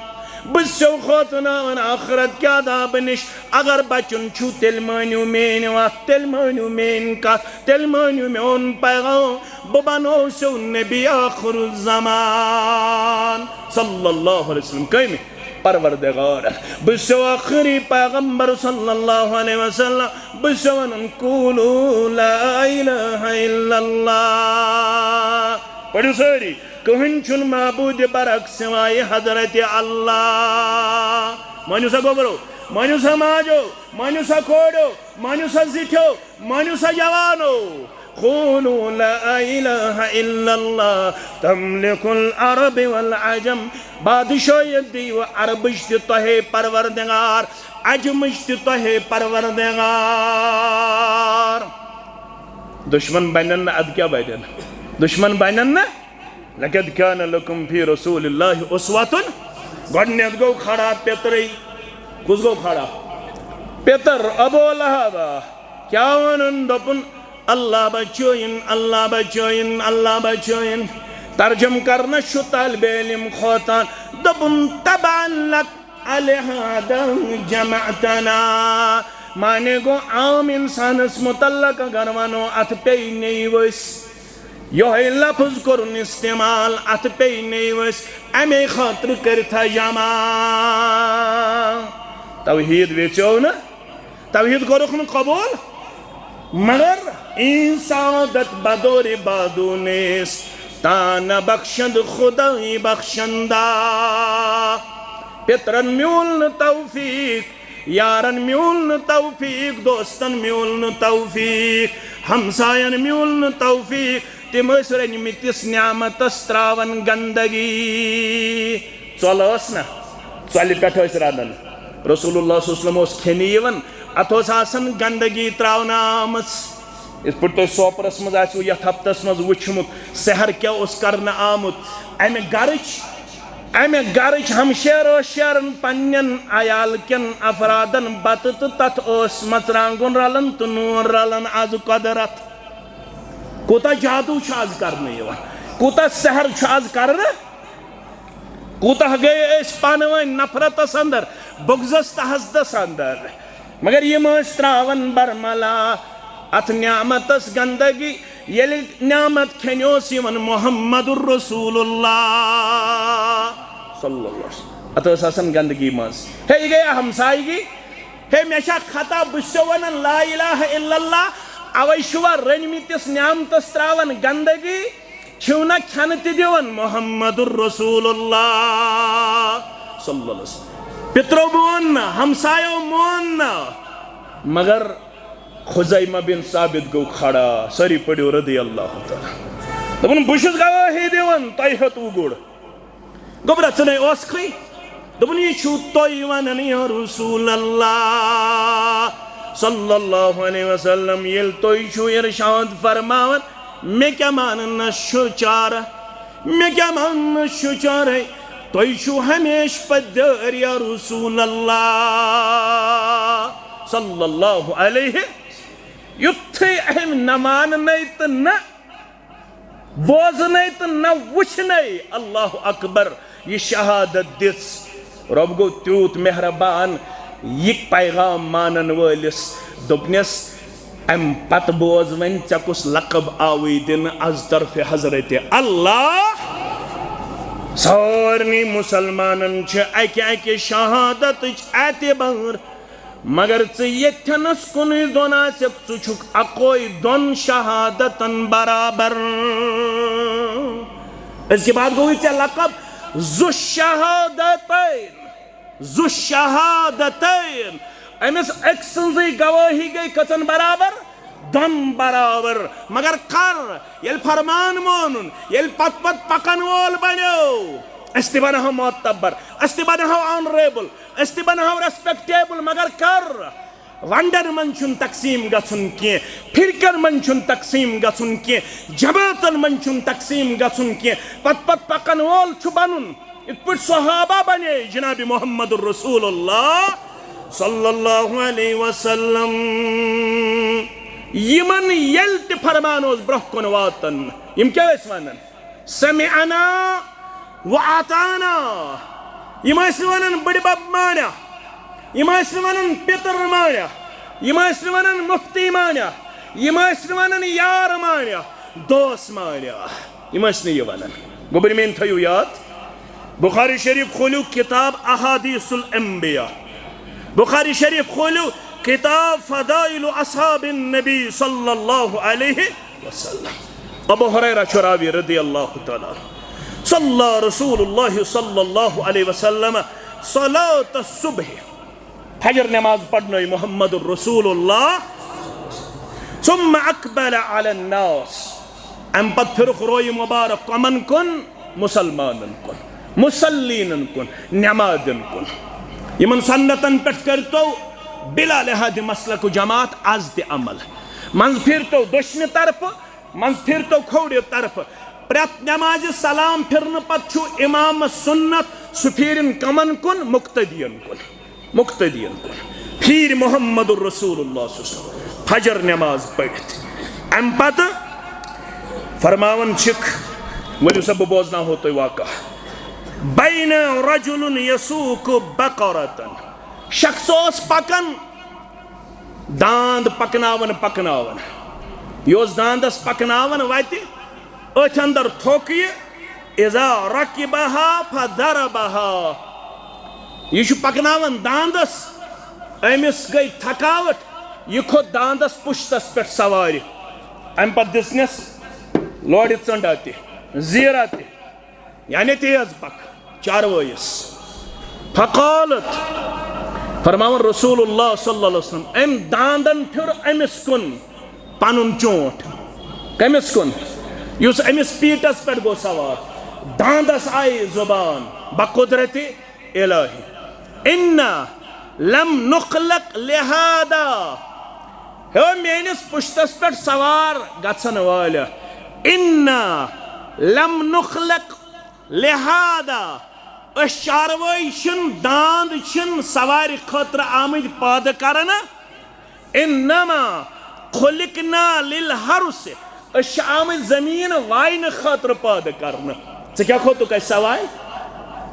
بہٕ چھُسو کھوژناوان ٲخرت کہِ عذابہٕ نِش۔ اگر بچُن چھُ، تیٚلہِ مٲنِو میٛٲنۍ وَتھ، تیٚلہِ مٲنِو میٛٲنۍ کتھ، تیٚلہِ مٲنِو میون پیغام۔ بہٕ بنوسو نبی آخر الزمان صلی اللہ علیہ وسلم۔ کٔمۍ؟ پروردگار۔ بہٕ چھُسو ٲخری پیغمبر صلی اللہ علیہ وسلم۔ بہٕ چھُسو وَنان، قولوا لا الہ الا اللہ۔ پٔرِو سٲری، کٕہٕنۍ چھُنہٕ معبوٗدِ برحق سوائے حضرت اللہ۔ مٲنِو سا گوٚبرو، مٲنِو سا ماجو، مٲنِو سا کورِو، مٲنِو سا زِٹھیو، مٲنِو سا جوانو۔ قولوا لا الہ الا اللہ تملک العرب والعجم۔ بادشاہیت دیو عربٕچ تہِ تۄہے پروردگار، عجمٕچ تہِ تۄہے پروردگار۔ دشمن بنن نہٕ، ادٕ کیٛاہ بنن؟ دشمن بنن نہٕ۔ لقد کان لکم فی رسول اللہ اسوۃ۔ گۄڈٕنیتھ گوٚو کھڑا پِترٕے۔ کُس گوٚو کھڑا؟ پِتر ابو لہب۔ کیٛاہ وَنُن؟ دوٚپُن، "اللہ بچٲیِن، اللہ بچٲیِن، اللہ بچٲیِن۔" ترجم کرنس چھُ طالب علم کھوژان۔ دوٚپُن، "تبا لک الہذا جمعتنا۔" معنی گوٚو، عام انسانس متعلق اگر ونو، اتھ پیٚیہِ نیٚیہِ ؤسۍ۔ یۄہے لفظ کوٚرُن استعمال، اتھ پیٚیہِ نیٚیہِ ؤسۍ، امے خٲطرٕ کٔرِتھ جمع۔ توحید ویژیو نہٕ، توحید کوٚرُکھ نہٕ قبول، مگر این سعادت بدور بادو نیست، تا نبخشد خدای بخشندہ۔ پترن میول نہٕ توفیق، یارن میول نہٕ توفیق، دوستن میول نہٕ توفیق، ہمساین میول نہٕ توفیق۔ تِم ٲسۍ رٔنمٕتِس نعمتس تراوان گندگی۔ ژۄلہٕ ٲس نہ، ژۄلہِ پٮ۪ٹھ ٲسۍ رنان۔ رسول اللہ صلی اللہ علیہ وسلم اوس کھٮ۪نہِ یِوان، اتھ اوس آسان گندگی تراونہٕ آمٕژ۔ یِتھ پٲٹھۍ تۄہہِ سوپرس منٛز آسِوٕ یتھ ہفتس منٛز وٕچھمُت، سحر کیٛاہ اوس کرنہٕ آمُت۔ امہِ گرٕچ، امہِ گرٕچ ہمشیرو شیرن پننٮ۪ن عیال کٮ۪ن افرادن بتہٕ تہٕ تتھ اوس مرژٕوانٛگُن رلان تہٕ نوٗن رلان۔ از قۄدرت کوٗتاہ جادو چھُ از کرنہٕ یِوان، کوٗتاہ سحر چھُ از کرنہٕ، کوٗتاہ گٔے أسۍ پانہٕ ؤنۍ نفرتس اندر، بغضس تہٕ حسدس اندر۔ مگر یِم ٲسۍ تراوان برملا اتھ نعمتس گندگی۔ ییٚلہِ نعمت کھٮ۪نہِ اوس یِوان محمد رسول اللہ صلی اللہ علیہ وسلم، اتھ ٲس آسان گندگی منٛز۔ ہے، یہِ گٔے ہمسایگی۔ ہے، مےٚ چھا خطا؟ بہٕ چھُسو ونان لا الہ الا اللہ، اوے چھُوا رٔنمٕتِس نعمتس تراوان گندگی؟ چھِو نہ کھٮ۪نہٕ تہِ دِوان محمد رسول اللہ صلی اللہ علیہ وسلم۔ پِترو مون نہٕ، ہمسایو مون نہٕ، مگر خزیمہ بن ثابت گوٚو کھڑا۔ سٲری پٔرِو رضی اللہ تعالیٰ۔ دوٚپُن، "بہٕ چھُس گوٲہی دِوان، تۄہہِ ہیوٚتوُ گُر۔" گوٚبرا، ژٕ نے اوسکھٕے۔ دوٚپُن، "یہِ چھُو تُہۍ وَنان یا رسول اللہ صلی اللہ علیہ وسلم، ییٚلہِ تُہۍ چھُو ارشاد فرماوان، مےٚ کیٛاہ ماننَس چھُ چارٕ، مےٚ کیٛاہ ماننَس چھُ چارَے؟ تُہۍ چھُو ہمیشہِ پَتہٕ دٲرۍ یا رسول اللہ صلی اللہ علیہ۔" یُتھُے أمۍ نہ ماننَے تہٕ نہ بوزنَے تہٕ نہ وٕچھنَے، اللہ اکبر، یہِ شہادت دِژ۔ رۄب گوٚو تیوٗت مہربان، یہِ پیغام مانن وٲلِس دوٚپنَس، "اَمہِ پتہٕ بوز وۄنۍ، ژےٚ کُس لقب آوٕے دِنہٕ از طرفِ حضرت اللہ؟" سارنٕے مُسلمانن چھِ اَکہِ اَکہِ شہادتٕچ اعتبار۔ مگر ژٕ ییٚتھٮ۪نس کُنُے زوٚن آسکھ، ژٕ چھُکھ اکوے دۄن شہادتن برابر۔ أزکہِ بعد گوٚوُے ژےٚ لقب ذو الشہادتین، ذو الشہادتین۔ أمِس أکۍ سٕنٛزٕے گوٲہی گٔے کٔژن برابر؟ دۄن برابر۔ مگر کر؟ ییٚلہِ فرمان مونُن، ییٚلہِ پتہٕ پتہٕ پکن وول بنیو، أسۍ تہِ بنہو معتبر، أسۍ تہِ بنہو آنریبل، أسۍ تہِ بنہو ریسپیکٹیبل، مگر کر؟ ونڈن منٛز چھُنہٕ تقسیٖم گژھُن کینٛہہ، فرقن منٛز چھُنہٕ تقسیٖم گژھُن کینٛہہ، جماعتن منٛز چھُنہٕ تقسیٖم گژھُن کینٛہہ۔ پتہٕ پتہٕ پکن وول چھُ بنُن، یِتھ پٲٹھۍ صحابہ بنے جناب محمد رسول اللہ صلی اللہ علیہ وسلم۔ یِمن ییٚلہِ تہِ فرمان اوس برونٛہہ کُن واتان، یِم کیٛاہ ٲسۍ ونان؟ سمعنا و اطعنا۔ یِم ٲسۍ نہٕ ونان بٕڈِ بب مانیا، یِم ٲسۍ نہٕ ونان پِتر مانیا، یِم ٲسۍ نہٕ ونان مفتی مانیا، یِم ٲسۍ نہٕ ونان یار مانیا، دوس مانیا۔ یِم ٲسۍ نہٕ یہِ ونان۔ گوٚبرۍ میٲنۍ تھٲیِو یاد، بخاری شریف کھوٗلِو کتاب احادیث الانبیاء، بخاری شریف کھوٗلِو کتاب فضائل اصحاب النبی صلی اللہ علیہ وسلم۔ ابو ہریرہ چھُ راوی رضی اللہ تعالیٰ عنہ۔ صلی رسول اللہ صلی اللہ علیہ وسلم صلاۃ الصبح، فجر نماز پرنٲو محمد رسول اللہ۔ ثم اقبل علی الناس، امہِ پتہٕ پھِرُکھ رویہِ مبارک کمن کُن؟ مسلمانن کُن، مصلینن کُن، نمازن کُن۔ یِمن سنتن پٮ۪ٹھ کٔرتو بلا لحاظ مسلک و جماعت از تہِ عمل۔ منٛز پھِرتو دٔچھنہِ طرفہٕ، منٛز پھِرتو کھوورِ طرفہٕ۔ پرٛٮ۪تھ نٮ۪مازِ سلام پھِرنہٕ پتہٕ چھُ امام سنت سُہ پھیرن کمن کُن؟ مقتدین کُن۔ مقتدین کُن۔ پھیرِ محمد رسول اللہ صلی اللہ علیہ وسلم فجر نٮ۪ماز پٔرِتھ۔ امہِ پتہٕ فرماوان چھِکھ، ؤلِو سا بہٕ بوزناوہو تۄہہِ واقعہ۔ بین رجل یسوق بقرة۔ شخص اوس پکان، داند پکناوان پکناوان۔ یہِ اوس داندس پکناوان وتہِ، أتھۍ اندر تھوٚک یہِ۔ اذا رکبها فضربها۔ یہِ چھُ پکناوان داندس، أمِس گٔے تھکاوٹ، یہِ کھوٚت داندس پُشتس پٮ۪ٹھ سوارِ۔ امہِ پتہٕ دِژنس لورِ ژٔنڈا تہِ، زیٖرا تہِ، یعنی تیز پکھ چاروٲیِس۔ فقالت، فرماوان رسول اللہ صلی اللہ علیہ وسلم، أمۍ داندن پھیُر أمِس کُن پنُن چونٹ۔ کٔمِس کُن؟ یُس أمِس پیٖٹس پٮ۪ٹھ گوٚو سوار۔ داندس آیہِ زبان بقدرت الہی، انا لم نخلق لهذا۔ ہے میٲنِس پُشتس پٮ۪ٹھ سوار گژھن وٲلۍ، انا لم نخلق لهذا۔ أسۍ چاروٲے چھِنہٕ، داند چھِنہٕ سوارِ خٲطرٕ آمٕتۍ پٲدٕ کرنہٕ۔ انما خلقنا للحرث۔ أسۍ چھِ آمٕتۍ زٔمیٖن واینہٕ خٲطرٕ پٲدٕ کرنہٕ۔ ژٕ کیٛاہ کھوٚتُکھ اَسہِ سوارِ؟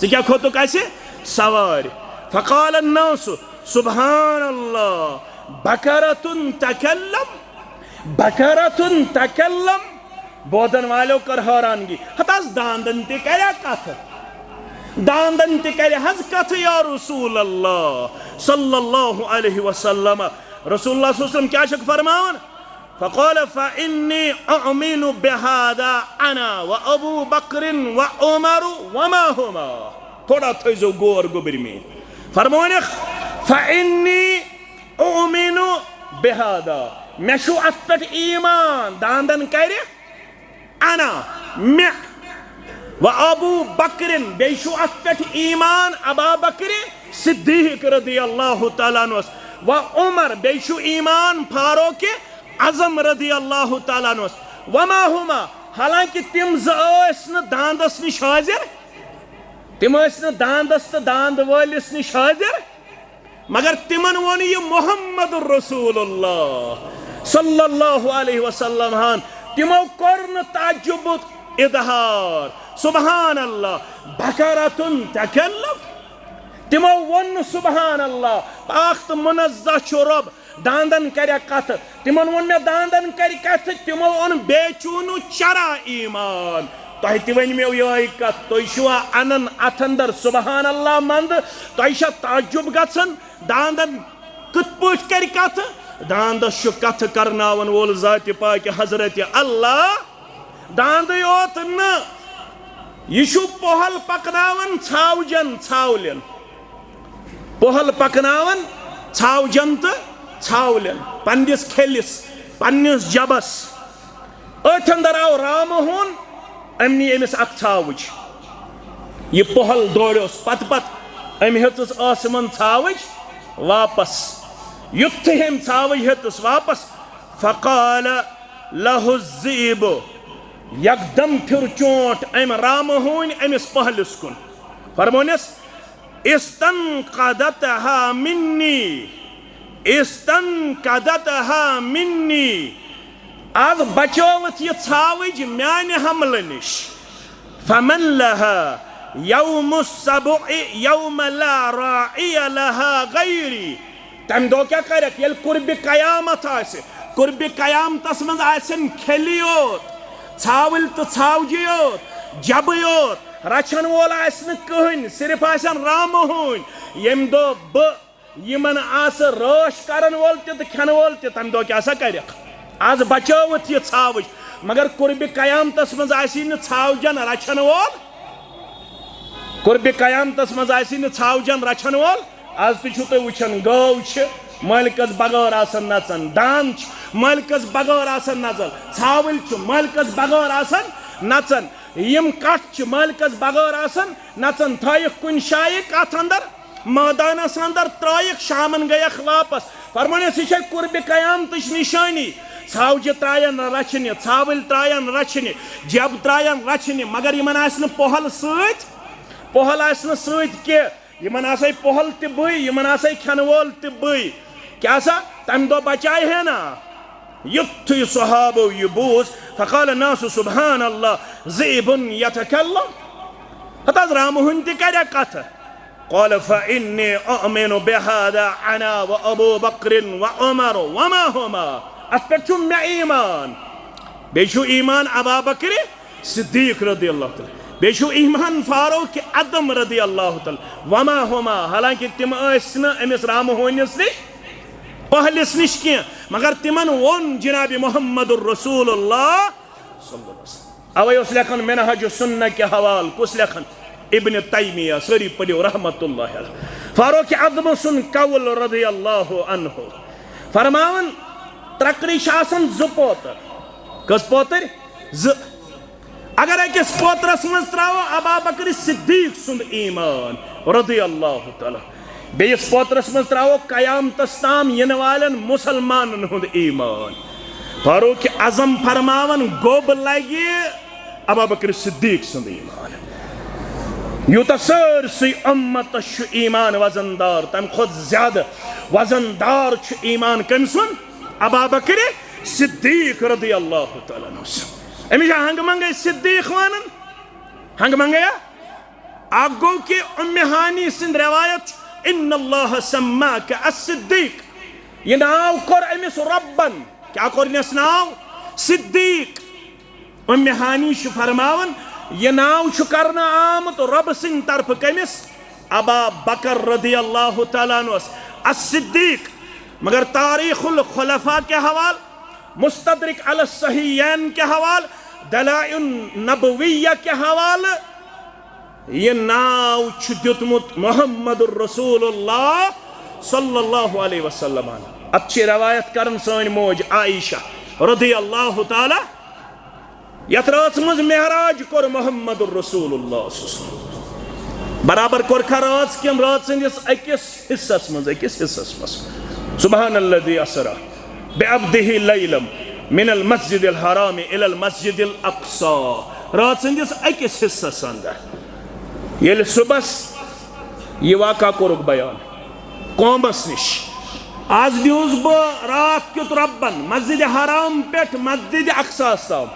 ژٕ کیٛاہ کھوٚتُکھ اَسہِ سوارِ؟ فقال الناس، سبحان اللہ، بقرة تکلم، بقرة تکلم۔ بوزن والٮ۪و کٔر حٲرانگی، ہتہٕ حظ داندن تہِ کریا کتھٕ، داندن تہِ کرِ حظ کتھٕ یا رسول اللہ صلی اللہ علیہ وسلم۔ رسول اللہ صلی اللہ علیہ وسلم کیٛاہ چھکھ فرماوان؟ فقال فإني أؤمن بهذا أنا وأبو بكر وعمر وما هما۔ تھوڑا تھٲیزیو غور گوٚبرۍ میٲنۍ۔ فرمٲونکھ، فإني أؤمن بهذا، مےٚ چھُ اتھ پٮ۪ٹھ ایمان، داندن کرِ انا، مےٚ، و ابو بکرن، بیٚیہِ چھُ اتھ پٮ۪ٹھ ایمان ابا بکر صدیق رضی اللہ تعالیٰ عنہس، و عمر، بیٚیہِ چھُ ایمان فاروق اعظم رضی اللہ تعالیٰ عنہس، وما ہما، حالانکہ تِم زٕ ٲسۍ نہٕ داندس نِش حٲضِر، تِم ٲسۍ نہٕ داندس تہٕ داند وٲلِس نِش حٲضِر، مگر تِمن ووٚن یہِ محمد رسول اللہ صلی اللہ علیہ وسلم ہن۔ تِمو کوٚر نہٕ تعجبُک اظہار۔ سبحان اللہ، بقرة تکلم۔ تِمو ووٚن نہٕ سبحان اللہ، پاک تہٕ منزہ چھُ رۄب، داندن کریا کتھٕ۔ تِمن ووٚن مےٚ داندن کرِ کتھٕ، تِمو اوٚن بے چونو چرا ایمان۔ تۄہہِ تہِ ؤنۍ مےٚ یِہوٚے کتھ، تُہۍ چھِوا انان اتھ اندر سبحان اللہ مند؟ تۄہہِ چھا تعجب گژھان؟ داندن کِتھ پٲٹھۍ کرِ کتھٕ؟ داندس چھُ کتھٕ کرناون وول ذاتِ پاکہِ حضرت اللہ۔ داندٕے یوت نہٕ، یہِ چھُ پۄہل پکناوان ژھاوجن ژھاولٮ۪ن، پۄہل پکناوان ژھاوجن تہٕ ژھاولٮ۪ن، پننِس کھیلِس، پننِس جبس۔ أتھۍ اندر آو رامہٕ ہوٗن، أمۍ نی أمِس اکھ ژھاوٕج۔ یہِ پۄہل دورِیوس پتہٕ پتہٕ، أمۍ ہیٚژٕس ٲسہٕ منٛز ژھاوٕج واپس۔ یُتھُے أمۍ ژھاوٕج ہیٚژٕس واپس، فقال له الذئب، یکدم پھِر چونٹ أمۍ رامہٕ ہوٗنۍ أمِس پۄہلِس کُن۔ فرمونس، استنقذتها مني، استنقذتها مني، از بچٲوٕتھ یہِ ژھاوٕج میانہِ حملہٕ نِش۔ فمن لها يوم السبع يوم لا راعي لها غيري۔ تمہِ دۄہ کیٛاہ کرکھ؟ ییٚلہِ قربِ قیامت آسہِ، قربِ قیامتس منٛز آسن کھلی یوت، ژھاوٕلۍ تہٕ ژھاوجہِ یوت، جبہٕ یوت، رچھن وول آسہِ نہٕ کٕہٕنۍ، صرف آسن رامہٕ ہوٗنۍ۔ ییٚمہِ دۄہ بہٕ یِمن آسہٕ رٲچھ کرن وول تہِ تہٕ کھٮ۪نہٕ وول تہِ، تمہِ دۄہ کیٛاہ سا کرکھ؟ از بچٲوٕتھ یہِ ژھاوٕج، مگر قربِ قیامتس منٛز آسی نہٕ ژھاوجن رچھن وول، قربِ قیامتس منٛز آسی نہٕ ژھاوجن رچھن وول۔ از تہِ چھِو تُہۍ وٕچھان، گٲو چھِ مٲلکس بغٲر آسان نژان، داند چھِ مٲلکس بغٲر آسان نژان، ژھاوٕلۍ چھِ مٲلکس بغٲر آسان نژان۔ یِم کٹھ چھِ مٲلکس بغٲر آسان نژان، تھٲیِکھ کُنہِ جایہِ کتھ اندر، مٲدانس اندر ترٲیِکھ، شامن گٔیکھ واپس۔ فرمٲنس، یہِ چھےٚ قربِ قیامتٕچ نشٲنی۔ ژھاوجہِ ترٛایَن رَچھنہِ، ژھاوٕلۍ ترٛایَن رَچھنہِ، جَب ترٛایَن رَچھنہِ، مگر یِمَن آسہِ نہٕ پۄہَل سۭتۍ، پۄہَل آسہِ نہٕ سۭتۍ کینٛہہ۔ یِمَن آسہِ پۄہَل تہِ بٕے، یِمَن آسہِ کھٮ۪نہٕ وول تہِ بٕے۔ کیٛاہ سا؟ تَمہِ دۄہ بچایہِ ہے نا؟ یُتھُے صحابو یہِ بوٗز، فقال الناس سبحان اللہ، ذئب یتکلم۔ ہتہٕ حظ، رامہٕ ہٕنۍ تہِ کَریا کَتھٕ؟ قال فإني أؤمن بهذا أنا وأبو بكر وعمر وما هما۔ اَتھ پٮ۪ٹھ چھُ مےٚ ایمان۔ بیٚیہِ چھُ ایمان ابا بکر صدیق رضی اللہ تعالیٰ، بیٚیہِ چھُ ایمان فاروق اعظم رضی اللہ تعالیٰ، وما ہما، حالانکہ تِم ٲسۍ نہٕ أمِس رامہٕ ہٕنٛدِس نِش، پۄہلِس نِش کینٛہہ، مگر تِمن ووٚن جناب محمد رسول اللہ صلی اللہ علیہ وسلم۔ اوے اوس لیکھان منہاج السنہ کہِ حوالہٕ، کُس لیکھان؟ ابن تیمیہ، سٲری پٔرِو رحمت اللہ علیہ۔ فاروق اعظم سُنٛد قول رضی اللہ عنہ فرماوان، ترٛکرِ چھِ آسان زٕ پوتر۔ کٔژ پوتٕرۍ؟ زٕ۔ اگر أکِس پوترس منٛز ترٛاوو ابا بکر صدیق سُنٛد ایمان رضی اللہ تعالیٰ، بیٚیِس پوترس منٛز ترٛاوو قیامتس تام یِنہٕ والٮ۪ن مُسلمانن ہُنٛد ایمان۔ فاروق اعظم فرماوان، گوٚب لگہِ ابا بکر صدیق سُنٛد ایمان۔ یوٗتاہ سٲرسٕے اُمتس چھُ ایمان وزن دار، تمہِ کھۄتہٕ زیادٕ وزن دار چھُ ایمان کٔمۍ سُنٛد؟ ابا بکر صدیق رضی اللہ تعالیٰ عنہ سُنٛد۔ أمِس چھا ہنگہٕ منگے صدیق ونان؟ ہنگہٕ منگے ہا؟ اکھ گوٚو کہِ اُمہِ ہانی سٕنٛدۍ روایت چھُ، ان اللہ سماک الصدیق، یہِ ناو کوٚر أمِس رۄبن۔ کیٛاہ کوٚرنس ناو؟ صدیق۔ اُمہِ ہانی چھُ فرماوان، یہِ ناو چھُ کرنہٕ آمُت رۄبہٕ سٕنٛدِ طرفہٕ کٔمِس؟ ابا بکر رضی اللہ تعالیٰ عنہس الصدیق۔ مگر تاریخ الخلفاء کہِ حوالہٕ، مستدرک علی الصحیحین کہِ حوالہٕ، دلائل النبویہ کہِ حوالہٕ، یہِ ناو چھُ دیُتمُت محمد رسول اللہ صلی اللہ علیہ وسلمن۔ اتھ چھِ روایت کران سٲنۍ موج عائشہ رضی اللہ تعالیٰ، یتھ رٲژ منٛز معراج کوٚر محمد رسول اللہ صلی اللہ علیہ وسلم۔ برابر کوٚرکھا رٲژ کِنہٕ رٲژ ہٕنٛدِس أکِس حصس منٛز، أکِس حصس منٛز؟ سبحان الذی اسرا بعبدہ لیلا من المسجد الحرام الی المسجد الاقصی۔ رٲژ ہٕنٛدِس أکِس حصس اندر ییٚلہِ صُبحس یہِ واقعہ کوٚرُکھ بیان قومس نِش، از نیوٗس بہٕ راتھ کیُتھ رۄبن مسجد حرام پٮ۪ٹھ مسجد اقصیس تام۔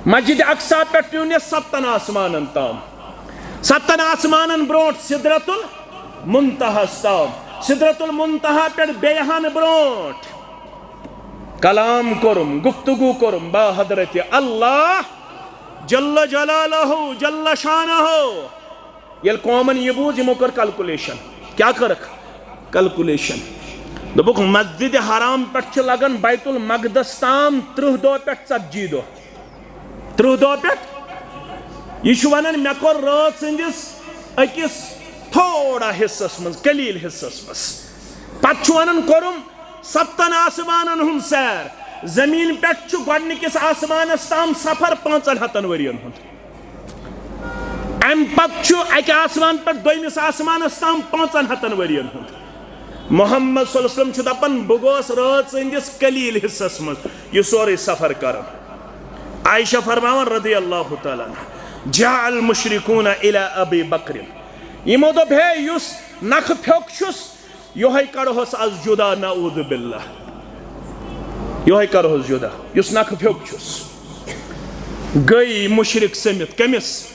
مسجد اقصی پٮ۪ٹھ نیوٗن یہِ ستن آسمانن تام، ستن آسمانن برونٛٹھ سدرت المنتہاس تام، سدرت المنتہا پٮ۪ٹھ بیٚیہِ ہن برونٛٹھ۔ کلام کوٚرُم، گفتگو کوٚرُم با حضرت اللہ جل جلالہ جل شانہ۔ ییٚلہِ قومن یہِ بوٗز، یِمو کٔر کلکولیشن۔ کیٛاہ کٔرٕکھ؟ کلکولیشن۔ دوٚپُکھ، مسجد حرام پٮ۪ٹھ چھِ لگان بیت المقدس تام ترٕٛہ دۄہ پٮ۪ٹھ ژتجی دۄہ۔ ترٕٛہ دۄہ پٮ۪ٹھ۔ یہِ چھُ ونان، مےٚ کوٚر رٲژ ہٕنٛدِس أکِس تھوڑا حصس منٛز، قلیل حصس منٛز۔ پتہٕ چھُ ونان، کوٚرُم ستن آسمانن ہُنٛد سیر۔ زمین پٮ۪ٹھ چھُ گۄڈٕنِکِس آسمانس تام سفر پانٛژن ہتن ؤرین ہُنٛد۔ امہِ پتہٕ چھُ اکہِ آسمان پٮ۪ٹھ دوٚیمِس آسمانس تام پانٛژن ہتن ؤرین ہُنٛد۔ محمد صلی اللہ علیہ وسلم چھُ دپان، بہٕ گوس رٲژ ہٕنٛدِس قلیل حصس منٛز یہِ سورُے سفر کران۔ عائشہ فرماوان رضی اللہ تعالیٰ عنہا، جاء المشرکون الی ابی بکر۔ یِمو دوٚپ، ہے، یُس نکھٕ پھیوٚک چھُس، یِہوٚے کڑہوس از جدا، نعوذ باللہ۔ یِہوٚے کڑہوس جدا، یُس نکھٕ پھیوٚک چھُس۔ گٔے مشرک سٔمِتھ۔ کٔمِس؟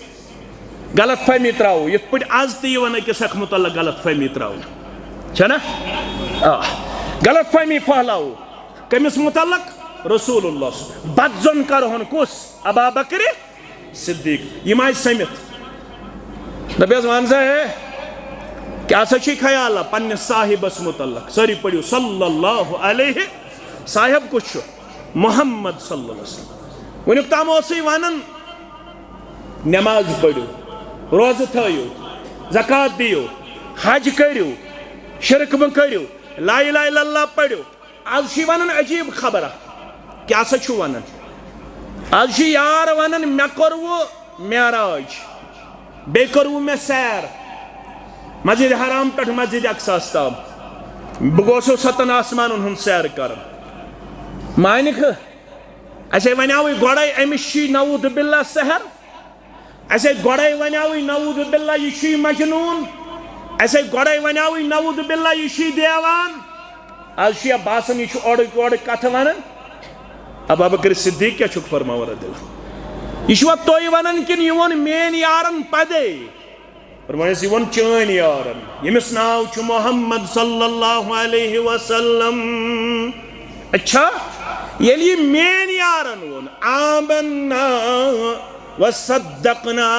غلط فہمی ترٛاوو، یِتھ پٲٹھۍ از تہِ یِوان أکِس اکھ متعلق غلط فہمی ترٛاونہٕ۔ چھےٚ نا؟ آ۔ غلط فہمی پھٔہلاوو۔ کٔمِس متعلق؟ رسول اللہ۔ بد ظن کرہون کُس؟ ابا بکر صدیق۔ یِم آیہِ سٔمِتھ۔ دَپیس، وَن سا ہے، کیٛاہ سا چھُے خیال پننِس صاحبس متعلق؟ سٲری پٔرِو، صلی اللہ علیہ۔ صاحب کُس چھُ؟ محمد صلی اللہ علیہ وسلم۔ وٕنیُک تام اوسُے وَنان، نماز پٔرِو، روزٕ تھٲیِو، زکوٰۃ دِیِو، حج کٔرِو، شرک مہٕ کٔرِو، لا الہ الا اللہ پٔرِو۔ از چھُ ونان عجیب خبرا۔ کیٛاہ سا چھُ ونان؟ از چھُ یار ونان، مےٚ کوٚر وۄنۍ معراج، بیٚیہِ کوٚر وۄنۍ مےٚ سیر مسجد حرام پٮ۪ٹھ مسجد اقصاس تام۔ بہٕ گوسو ستن آسمانن ہُنٛد سیر کران۔ مانکھ، اسے ونیاوٕے گۄڈے أمِس چھُے نعوذ باللہ سحر، اسے گۄڈے ونیاوٕے نعوذ باللہ یہِ چھُے مجنون، اسے گۄڈے ونیاوٕے نعوذ باللہ یہِ چھُے دیوان۔ از چھُ یا باسان یہِ چھُ اورٕکۍ یورٕکۍ کتھٕ ونان۔ ابا بکر صدیق کیٛاہ چھُکھ فرماوان رضی اللہ؟ یہِ چھُوا تُہۍ ونان کِنہٕ یہِ ووٚن میٲنۍ یارن پدے؟ فرمٲیس، یہِ ووٚن چٲنۍ یارن، ییٚمِس ناو چھُ محمد صلی اللہ علیہ وسلم۔ اچھا، ییٚلہِ یہِ میٲنۍ یارن ووٚن، آمنا وصدقنا،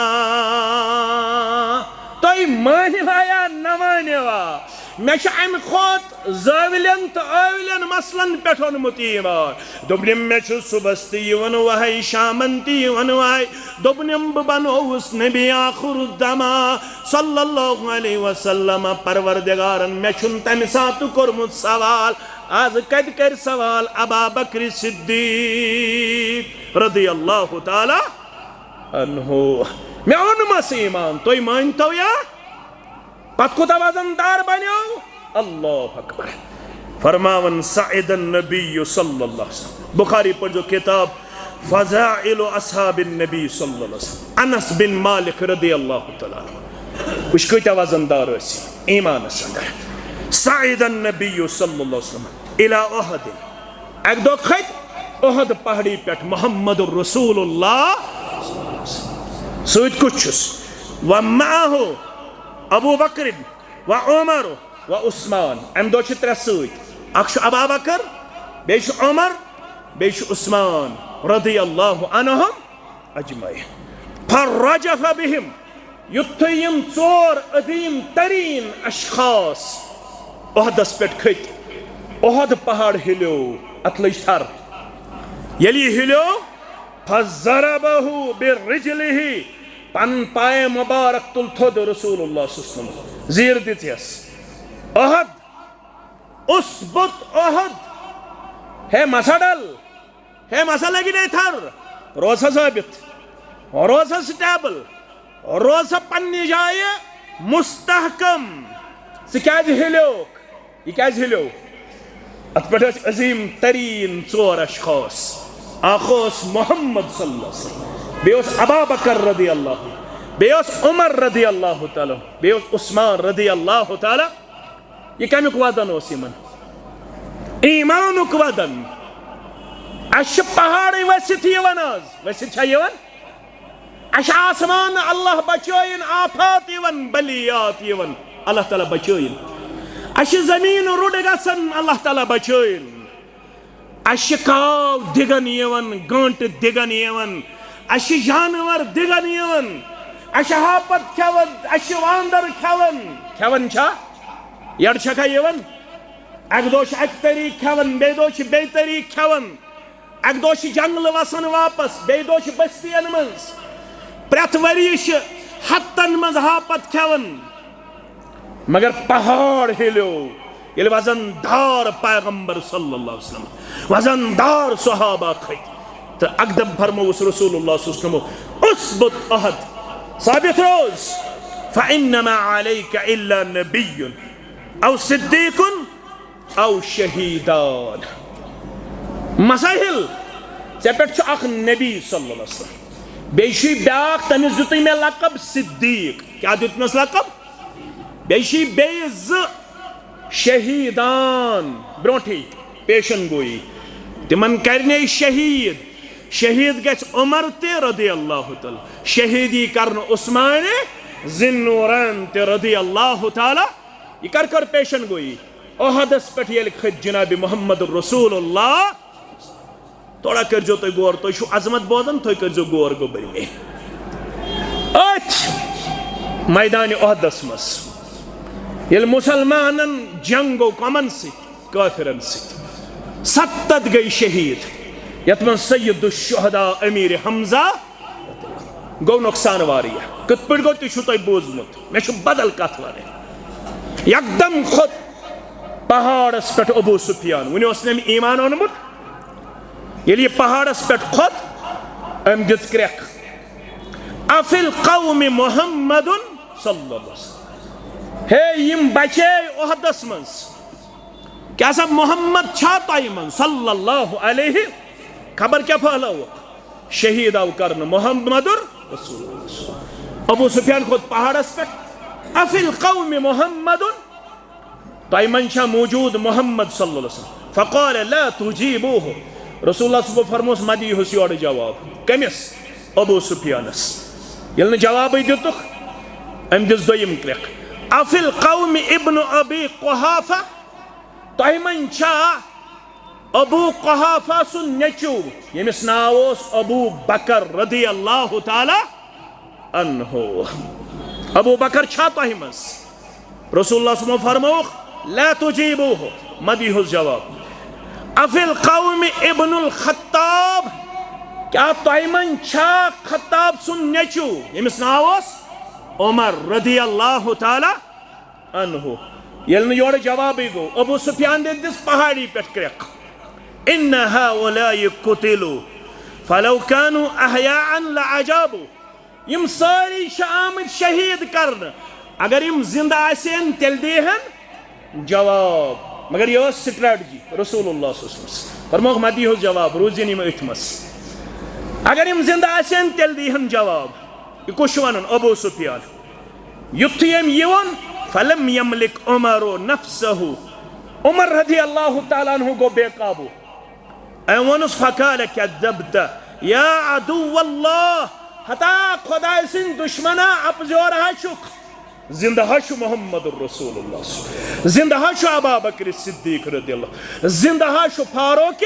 تُہۍ مٲنِوا یا نہ مٲنِوا، مےٚ چھُ امہِ کھۄتہٕ زٲولٮ۪ن تہٕ ٲولٮ۪ن مسلن پٮ۪ٹھ اوٚنمُت ایمان۔ دوٚپنم، مےٚ چھُ صُبحس تہِ یِوان وحی، شامن تہِ یِوان وحی۔ دوٚپنم، بہٕ بنووُس نبی آخر الزمان صلی اللہ علیہ وسلم۔ پروردگارن مےٚ چھُنہٕ تمہِ ساتہٕ کوٚرمُت سوال۔ از کتہِ کرِ سوال ابا بکر صدیق رضی اللہ تعالی عنہ؟ مےٚ اوٚنمس ایمان، تُہۍ مٲنتو یا؟ پتہٕ کوٗتاہ وزن دار بنیو؟ اللہ اکبر۔ فرماوان، صعد النبی صلی اللہ علیہ وسلم۔ بخاری پرزو کتاب فضائل اصحاب النبی صلی اللہ علیہ وسلم۔ انس بن مالک رضی اللہ تعالیٰ عنہ۔ وٕچھ کۭتیاہ وزن دار ٲسۍ ایمانس اندر۔ صعد النبی صلی اللہ علیہ وسلم الی احد۔ اکہِ دۄہ کھٔتۍ احد پہاڑی پٮ۪ٹھ محمد رسول اللہ۔ سۭتۍ کُس چھُس؟ ومعه ابو بکر و عمر و عثمان۔ امہِ دۄہ چھِ ترٛےٚ سۭتۍ۔ اکھ چھُ ابا بکر، بیٚیہِ چھُ عمر، بیٚیہِ چھُ عثمان رضی اللہ عنہم اجمعین۔ فرجف بهم، یُتھُے یِم ژور عظیم ترین اشخاص احدس پٮ۪ٹھ کھٔتۍ، احد پہاڑ ہلیو، اتھ لٔج تھر۔ ییٚلہِ یہِ ہلیو، فضربه برجله، پن پایہِ مبارک تُل تھوٚد رسول اللہ صلی اللہ علیہ وسلم، زیٖر دِژیس۔ احد، اثبت احد، ہے مسا ڈل، ہے مسا لگی نے تھر، روز سا ثابت، روز سا سٹیبل، روز سا پننہِ جایہِ مستحکم۔ ژٕ کیازِ ہلیوکھ؟ یہِ کیازِ ہلیو؟ اتھ پٮ۪ٹھ ٲسۍ عظیم ترین ژور اشخاص۔ اکھ اوس محمد صلی اللہ علیہ وسلم، بیٚیہِ اوس ابا بکر رضی اللہ، بیٚیہِ اوس عمر رضی اللہ تعالیٰ، بیٚیہِ اوس عثمان رضی اللہ تعالیٰ۔ یہِ کمیُک وزن اوس یِمن؟ ایمانُک وزن۔ اسہِ چھِ پہاڑٕے ؤسِتھ یِوان آز، ؤسِتھ چھا یِوان؟ اسہِ چھِ آسمان اللہ بچٲیِن، آفات یِوان، بلیات یِوان، اللہ تعالیٰ بچٲیِن۔ اسہِ چھِ زمین رُڈٕ گژھان، اللہ تعالیٰ بچٲیِن۔ اسہِ چھِ کاو دِگن یِوان، گٲنٹہٕ دِگن یِوان، اسہِ چھِ جانور دِگن یِوان، اسہِ چھِ ہاپت کھٮ۪وان، اسہِ چھِ واندر کھٮ۪وان۔ کھٮ۪وان چھا؟ یڈ چھکھا یِوان؟ اکہِ دۄہ چھِ اکہِ طریقہٕ کھٮ۪وان، بیٚیہِ دۄہ چھِ بیٚیہِ طریقہٕ کھٮ۪وان۔ اکہِ دۄہ چھِ جنگلہٕ وسان واپس، بیٚیہِ دۄہ چھِ بستین منٛز۔ پرٛٮ۪تھ ؤریہِ چھِ ہتن منٛز ہاپت کھٮ۪وان۔ مگر پہاڑ ہلیو، ییٚلہِ وزن دار پیغمبر صلی اللہ علیہ وسلم، وزن دار صحابہ کھٔتۍ، تہٕ اکدم فرمووُس رسول اللہ صلی اللہ علیہ وسلم، اثبت احد، ثابت روز، فانما علیک الا نبی او صدیق او شہیدان۔ مساحل، ژےٚ پٮ۪ٹھ چھُ اکھ نبی صلی اللہ علیہ وسلم، بیٚیہِ چھُے بیٛاکھ، تٔمِس دیُتُے مےٚ لقب صدیق۔ کیٛاہ دیُتنس لقب؟ بیٚیہِ چھُے بیٚیہِ زٕ شہیدان برونٛٹھٕے پیشن گویی۔ تِمن کرنے شہید۔ شہید گژھِ عمر تہِ رضی اللہ تعالیٰ، شہیدی کرنہٕ عثمان ذی النورین تہِ رضی اللہ تعالیٰ۔ یہِ کر کر پیشن گویی؟ احدس پٮ۪ٹھ ییٚلہِ کھٔتۍ جناب محمد رسول اللہ، تھوڑا کٔرزیو تُہۍ غور، تُہۍ چھِو عظمت بوزان، تُہۍ کٔرزیو غور گوٚبرۍ مے۔ أتھۍ میدان احدس منٛز ییٚلہِ مسلمانن جنگ گوٚو کمن سۭتۍ؟ کافرن سۭتۍ۔ ستتھ گٔے شہید، یتھ منٛز سید الشہداء امیر حمزہ گوٚو نۄقصان واریاہ۔ کِتھ پٲٹھۍ گوٚو تہِ چھُو تۄہہِ بوٗزمُت، مےٚ چھُ بدل کتھ ونٕنۍ۔ یکدم کھوٚت پہاڑس پٮ۪ٹھ ابو سفیان، وُنہِ اوس نہٕ أمۍ ایمان اوٚنمُت۔ ییٚلہِ یہِ پہاڑس پٮ۪ٹھ کھوٚت، أمۍ دِژ کرٛٮ۪کھ، افی القوم محمد صلی اللہ علیہ وسلم۔ ہے، یِم بچے احدس منٛز، کیٛاہ سا محمد چھا تۄہہِ منٛز صلی اللہ علیہ؟ خبر کیٛاہ پھٔہلٲوٕکھ؟ شہیٖد آو کرنہٕ محمد رسول اللہ۔ ابو سفیان کھوٚت پہاڑس پٮ۪ٹھ، افی القوم محمد، تۄہہِ منٛز چھا موجود محمد صلی اللہ علیہ وسلم؟ فقال لا تجیبوہ، رسول اللہ صلی اللہ علیہ وسلم فرموس، مہ دیٖہُس یورٕ جواب۔ کٔمِس؟ ابو سفیانس۔ ییٚلہِ نہٕ جوابٕے دِتُکھ، أمۍ دِژ دوٚیِم کرٛٮ۪کھ، افی القوم ابن ابی قحافہ، تۄہہِ منٛز چھا ابو قحافہ سُنٛد نیٚچو، ییٚمِس ناو اوس ابو بکر رضی اللہ تعالیٰ عنہ؟ ابو بکر چھا تۄہہِ منٛز؟ رسول اللہ صلی اللہ علیہ وسلم فرمووُکھ، لا تجیبوہ، مہ دیٖہُس جواب۔ افی القوم ابن الخطاب، کیٛاہ تۄہہِ منٛز چھا خطاب سُنٛد نیٚچو، ییٚمِس ناو اوس عمر رضی اللہ تعالیٰ عنہ؟ ییٚلہِ نہٕ یورٕ جوابٕے گوٚو، ابو سفیان دِژ پہاڑی پٮ۪ٹھ کرٛٮ۪کھ، ان ہؤلاء قتلوا فلو كانوا احیاء لأجابوا، یِم سٲری چھِ آمٕتۍ شہیٖد کرنہٕ، اگر یِم زِندٕ آسہِ ہن تیٚلہِ دِیہِ ہن جواب۔ مگر یہِ ٲس strategy رسول اللہ صلی اللہ علیہ وسلم۔ فرمووُکھ، مہ دیٖہُس جواب، روٗزِن یِم أتھۍ منٛز۔ اگر یِم زِندٕ آسہِ ہن تیٚلہِ دِیہِ ہن جواب۔ یہِ کُس چھُ ونان؟ ابو سفیان۔ یُتھُے أمۍ یہِ ووٚن، فلم یملک عمر نفسہ، عمر رضی اللہ تعالیٰ عنہ گوٚو بے قابو۔ أمۍ ووٚنُس، فقال کذبت یا عدو اللہ، ہتا خدائے سٕنٛدۍ دُشمنا، اپزیور ہا چھُکھ۔ زِندٕ ہا چھُ محمد رسول اللہ، زِندٕ ہا چھُ ابا بکر صدیق رضی اللہ، زِندٕ ہا چھُ فاروق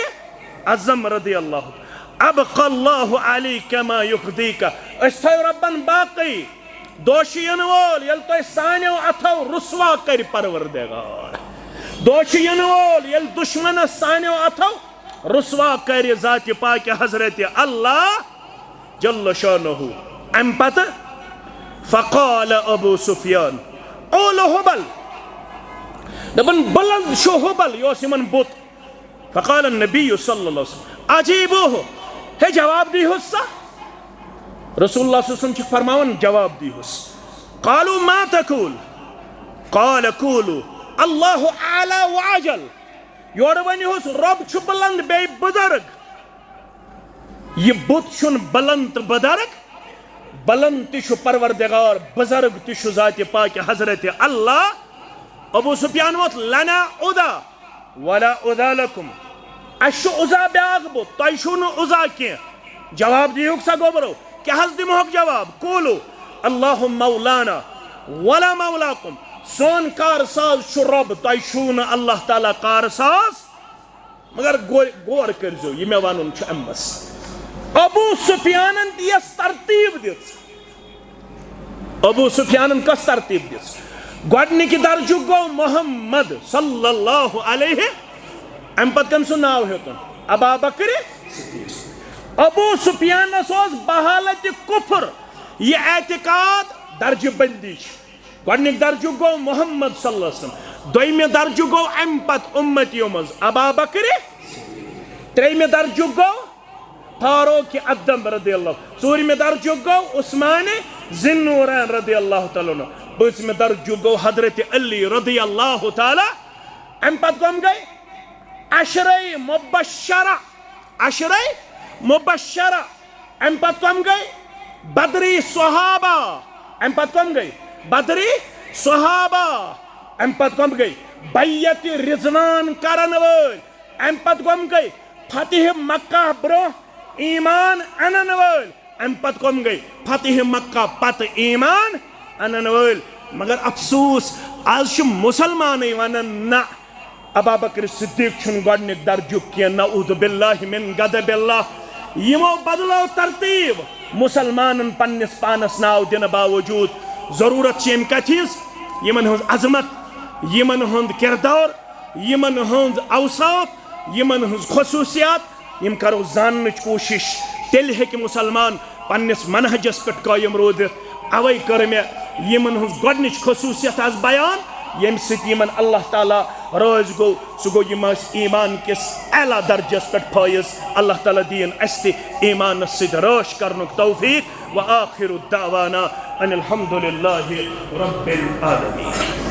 اعظم رضی اللہ۔ ابقى الله عليك ما يرضيك، أسۍ تھٲیو رۄبن باقٕے۔ دۄہ چھُ یِنہٕ وول، ییٚلہِ تۄہہِ سانیو اَتھو رُسوا کرِ پروردگار۔ دۄہ چھُ یِنہٕ وول، ییٚلہِ دُشمنس سانیو اَتھو رُسوا کرِ ذاتِ پاکہِ حضرت اللہ جل شانہ۔ اَمہِ پتہٕ فقال ابو سفیان، عول ہبل، دَپان، بُلنٛد چھُ ہبل، یہِ اوس یِمن بُت۔ فقال النبی صلی اللہ علیہ وسلم، اجیبوہ، ہے جواب دیٖہُس سا۔ رسول اللہ صلی اللہ علیہ وسلم چھِ فرماوان، جواب دیٖہُس۔ قالوا ما تقول؟ قال قولوا الله أعلى وأجل۔ یورٕ ؤنِہُس، رۄب چھُ بُلنٛد بیٚیہِ بُزرگ۔ یہِ بُت چھُنہٕ بُلنٛد تہٕ بُزرگ، بُلنٛد تہِ چھُ پروردگار، بُزرگ تہِ چھُ ذاتِ پاکہِ حضرت اللہ۔ ابو سفیان ووٚتھ، لنا عزا ولا عزا لکم۔ اَسہِ چھُ عزا بیٛاکھ بُت، تۄہہِ چھُو نہٕ عزا کینٛہہ۔ جواب دیٖہُکھ سا گوٚبرو، کیٛاہ حظ دِمہوکھ جواب؟ قولوا اللہم مولانا ولا مولاکم۔ سون کار ساز چھُ رۄب، تۄہہِ چھُو نہٕ اللہ تعالیٰ کار ساز۔ مگر غور، غور کٔرۍزیو، یہِ مےٚ وَنُن چھُ اَمہِ منٛز۔ ابو سفیانن تہِ یۄس ترتیٖب دِژ، ابو سفیانن کۄس ترتیٖب دِژ؟ گۄڈٕنِکہِ درجُک گوٚو محمد صلی اللہ علیہ، اَمہِ پتہٕ کٔمۍ سُنٛد ناو ہیوٚتُن؟ ابا بکر۔ ابو سفیانس اوس بحالت کفر یہِ اعتقاد درجہٕ بندی چھِ۔ گۄڈٕنیُک درجُک گوٚو محمد صلی اللہ علیہ وسلم، دوٚیمہِ درجُک گوٚو اَمہِ پتہٕ اُمتیو منٛز ابا بکر، ترٛیٚیمہِ درجُک گوٚو فاروق اعظم رضی اللہ، ژوٗرمہِ درجُک گوٚو عثمان ذی النورین رضی اللہ تعالیٰ عنہ، پٲنٛژمہِ درجُک گوٚو حضرت علی رضی اللہ تعالیٰ۔ اَمہِ پتہٕ کٕم گٔے؟ عشرے مبشرہ، عشرے مبشرہ۔ اَمہِ پتہٕ کٕم گٔے؟ بدری صحابہ۔ اَمہِ پتہٕ کٕم گٔے؟ بدری صحابہ۔ اَمہِ پتہٕ کٕم گٔے؟ بیعت رضوان کرن وٲلۍ۔ اَمہِ پتہٕ کٕم گٔے؟ فتح مکہ برونٛہہ ایمان انن وٲلۍ۔ اَمہِ پتہٕ کٕم گٔے؟ فتح مکہ پتہٕ ایمان انن وٲلۍ۔ مگر افسوس، آز چھِ مُسلمانٕے ونان، نہ، ابا بکر صدیق چھُنہٕ گۄڈٕنیُک درجُک کینٛہہ، نعوذ باللہ من غضب اللہ۔ یِمو بدلٲو ترتیٖب، مُسلمانن پننِس پانس ناو دِنہٕ باوجوٗد۔ ضروٗرت چھِ ییٚمہِ کتھِ ہٕنٛز، یِمن ہٕنٛز عظمت، یِمن ہُنٛد کردار، یِمن ہٕنٛز اوصاف، یِمن ہٕنٛز خصوٗصیات، یِم کرو زاننٕچ کوٗشِش، تیٚلہِ ہیٚکہِ مُسلمان پننِس منہجس پٮ۪ٹھ قٲیِم روٗزِتھ۔ اوے کٔر مےٚ یِمن ہٕنٛز گۄڈٕنِچ خصوٗصیت آز بیان، ییٚمہِ سۭتۍ یِمن اللہ تعالیٰ رٲضۍ گوٚو، سُہ گوٚو یِم ٲسۍ ایمان کِس اعلیٰ درجس پٮ۪ٹھ فٲیِض۔ اللہ تعالیٰ دِیِن اَسہِ تہِ ایمانس سۭتۍ رٲچھ کرنُک توفیق۔ وآخر دعوانا ان الحمد للہ رب العالمین۔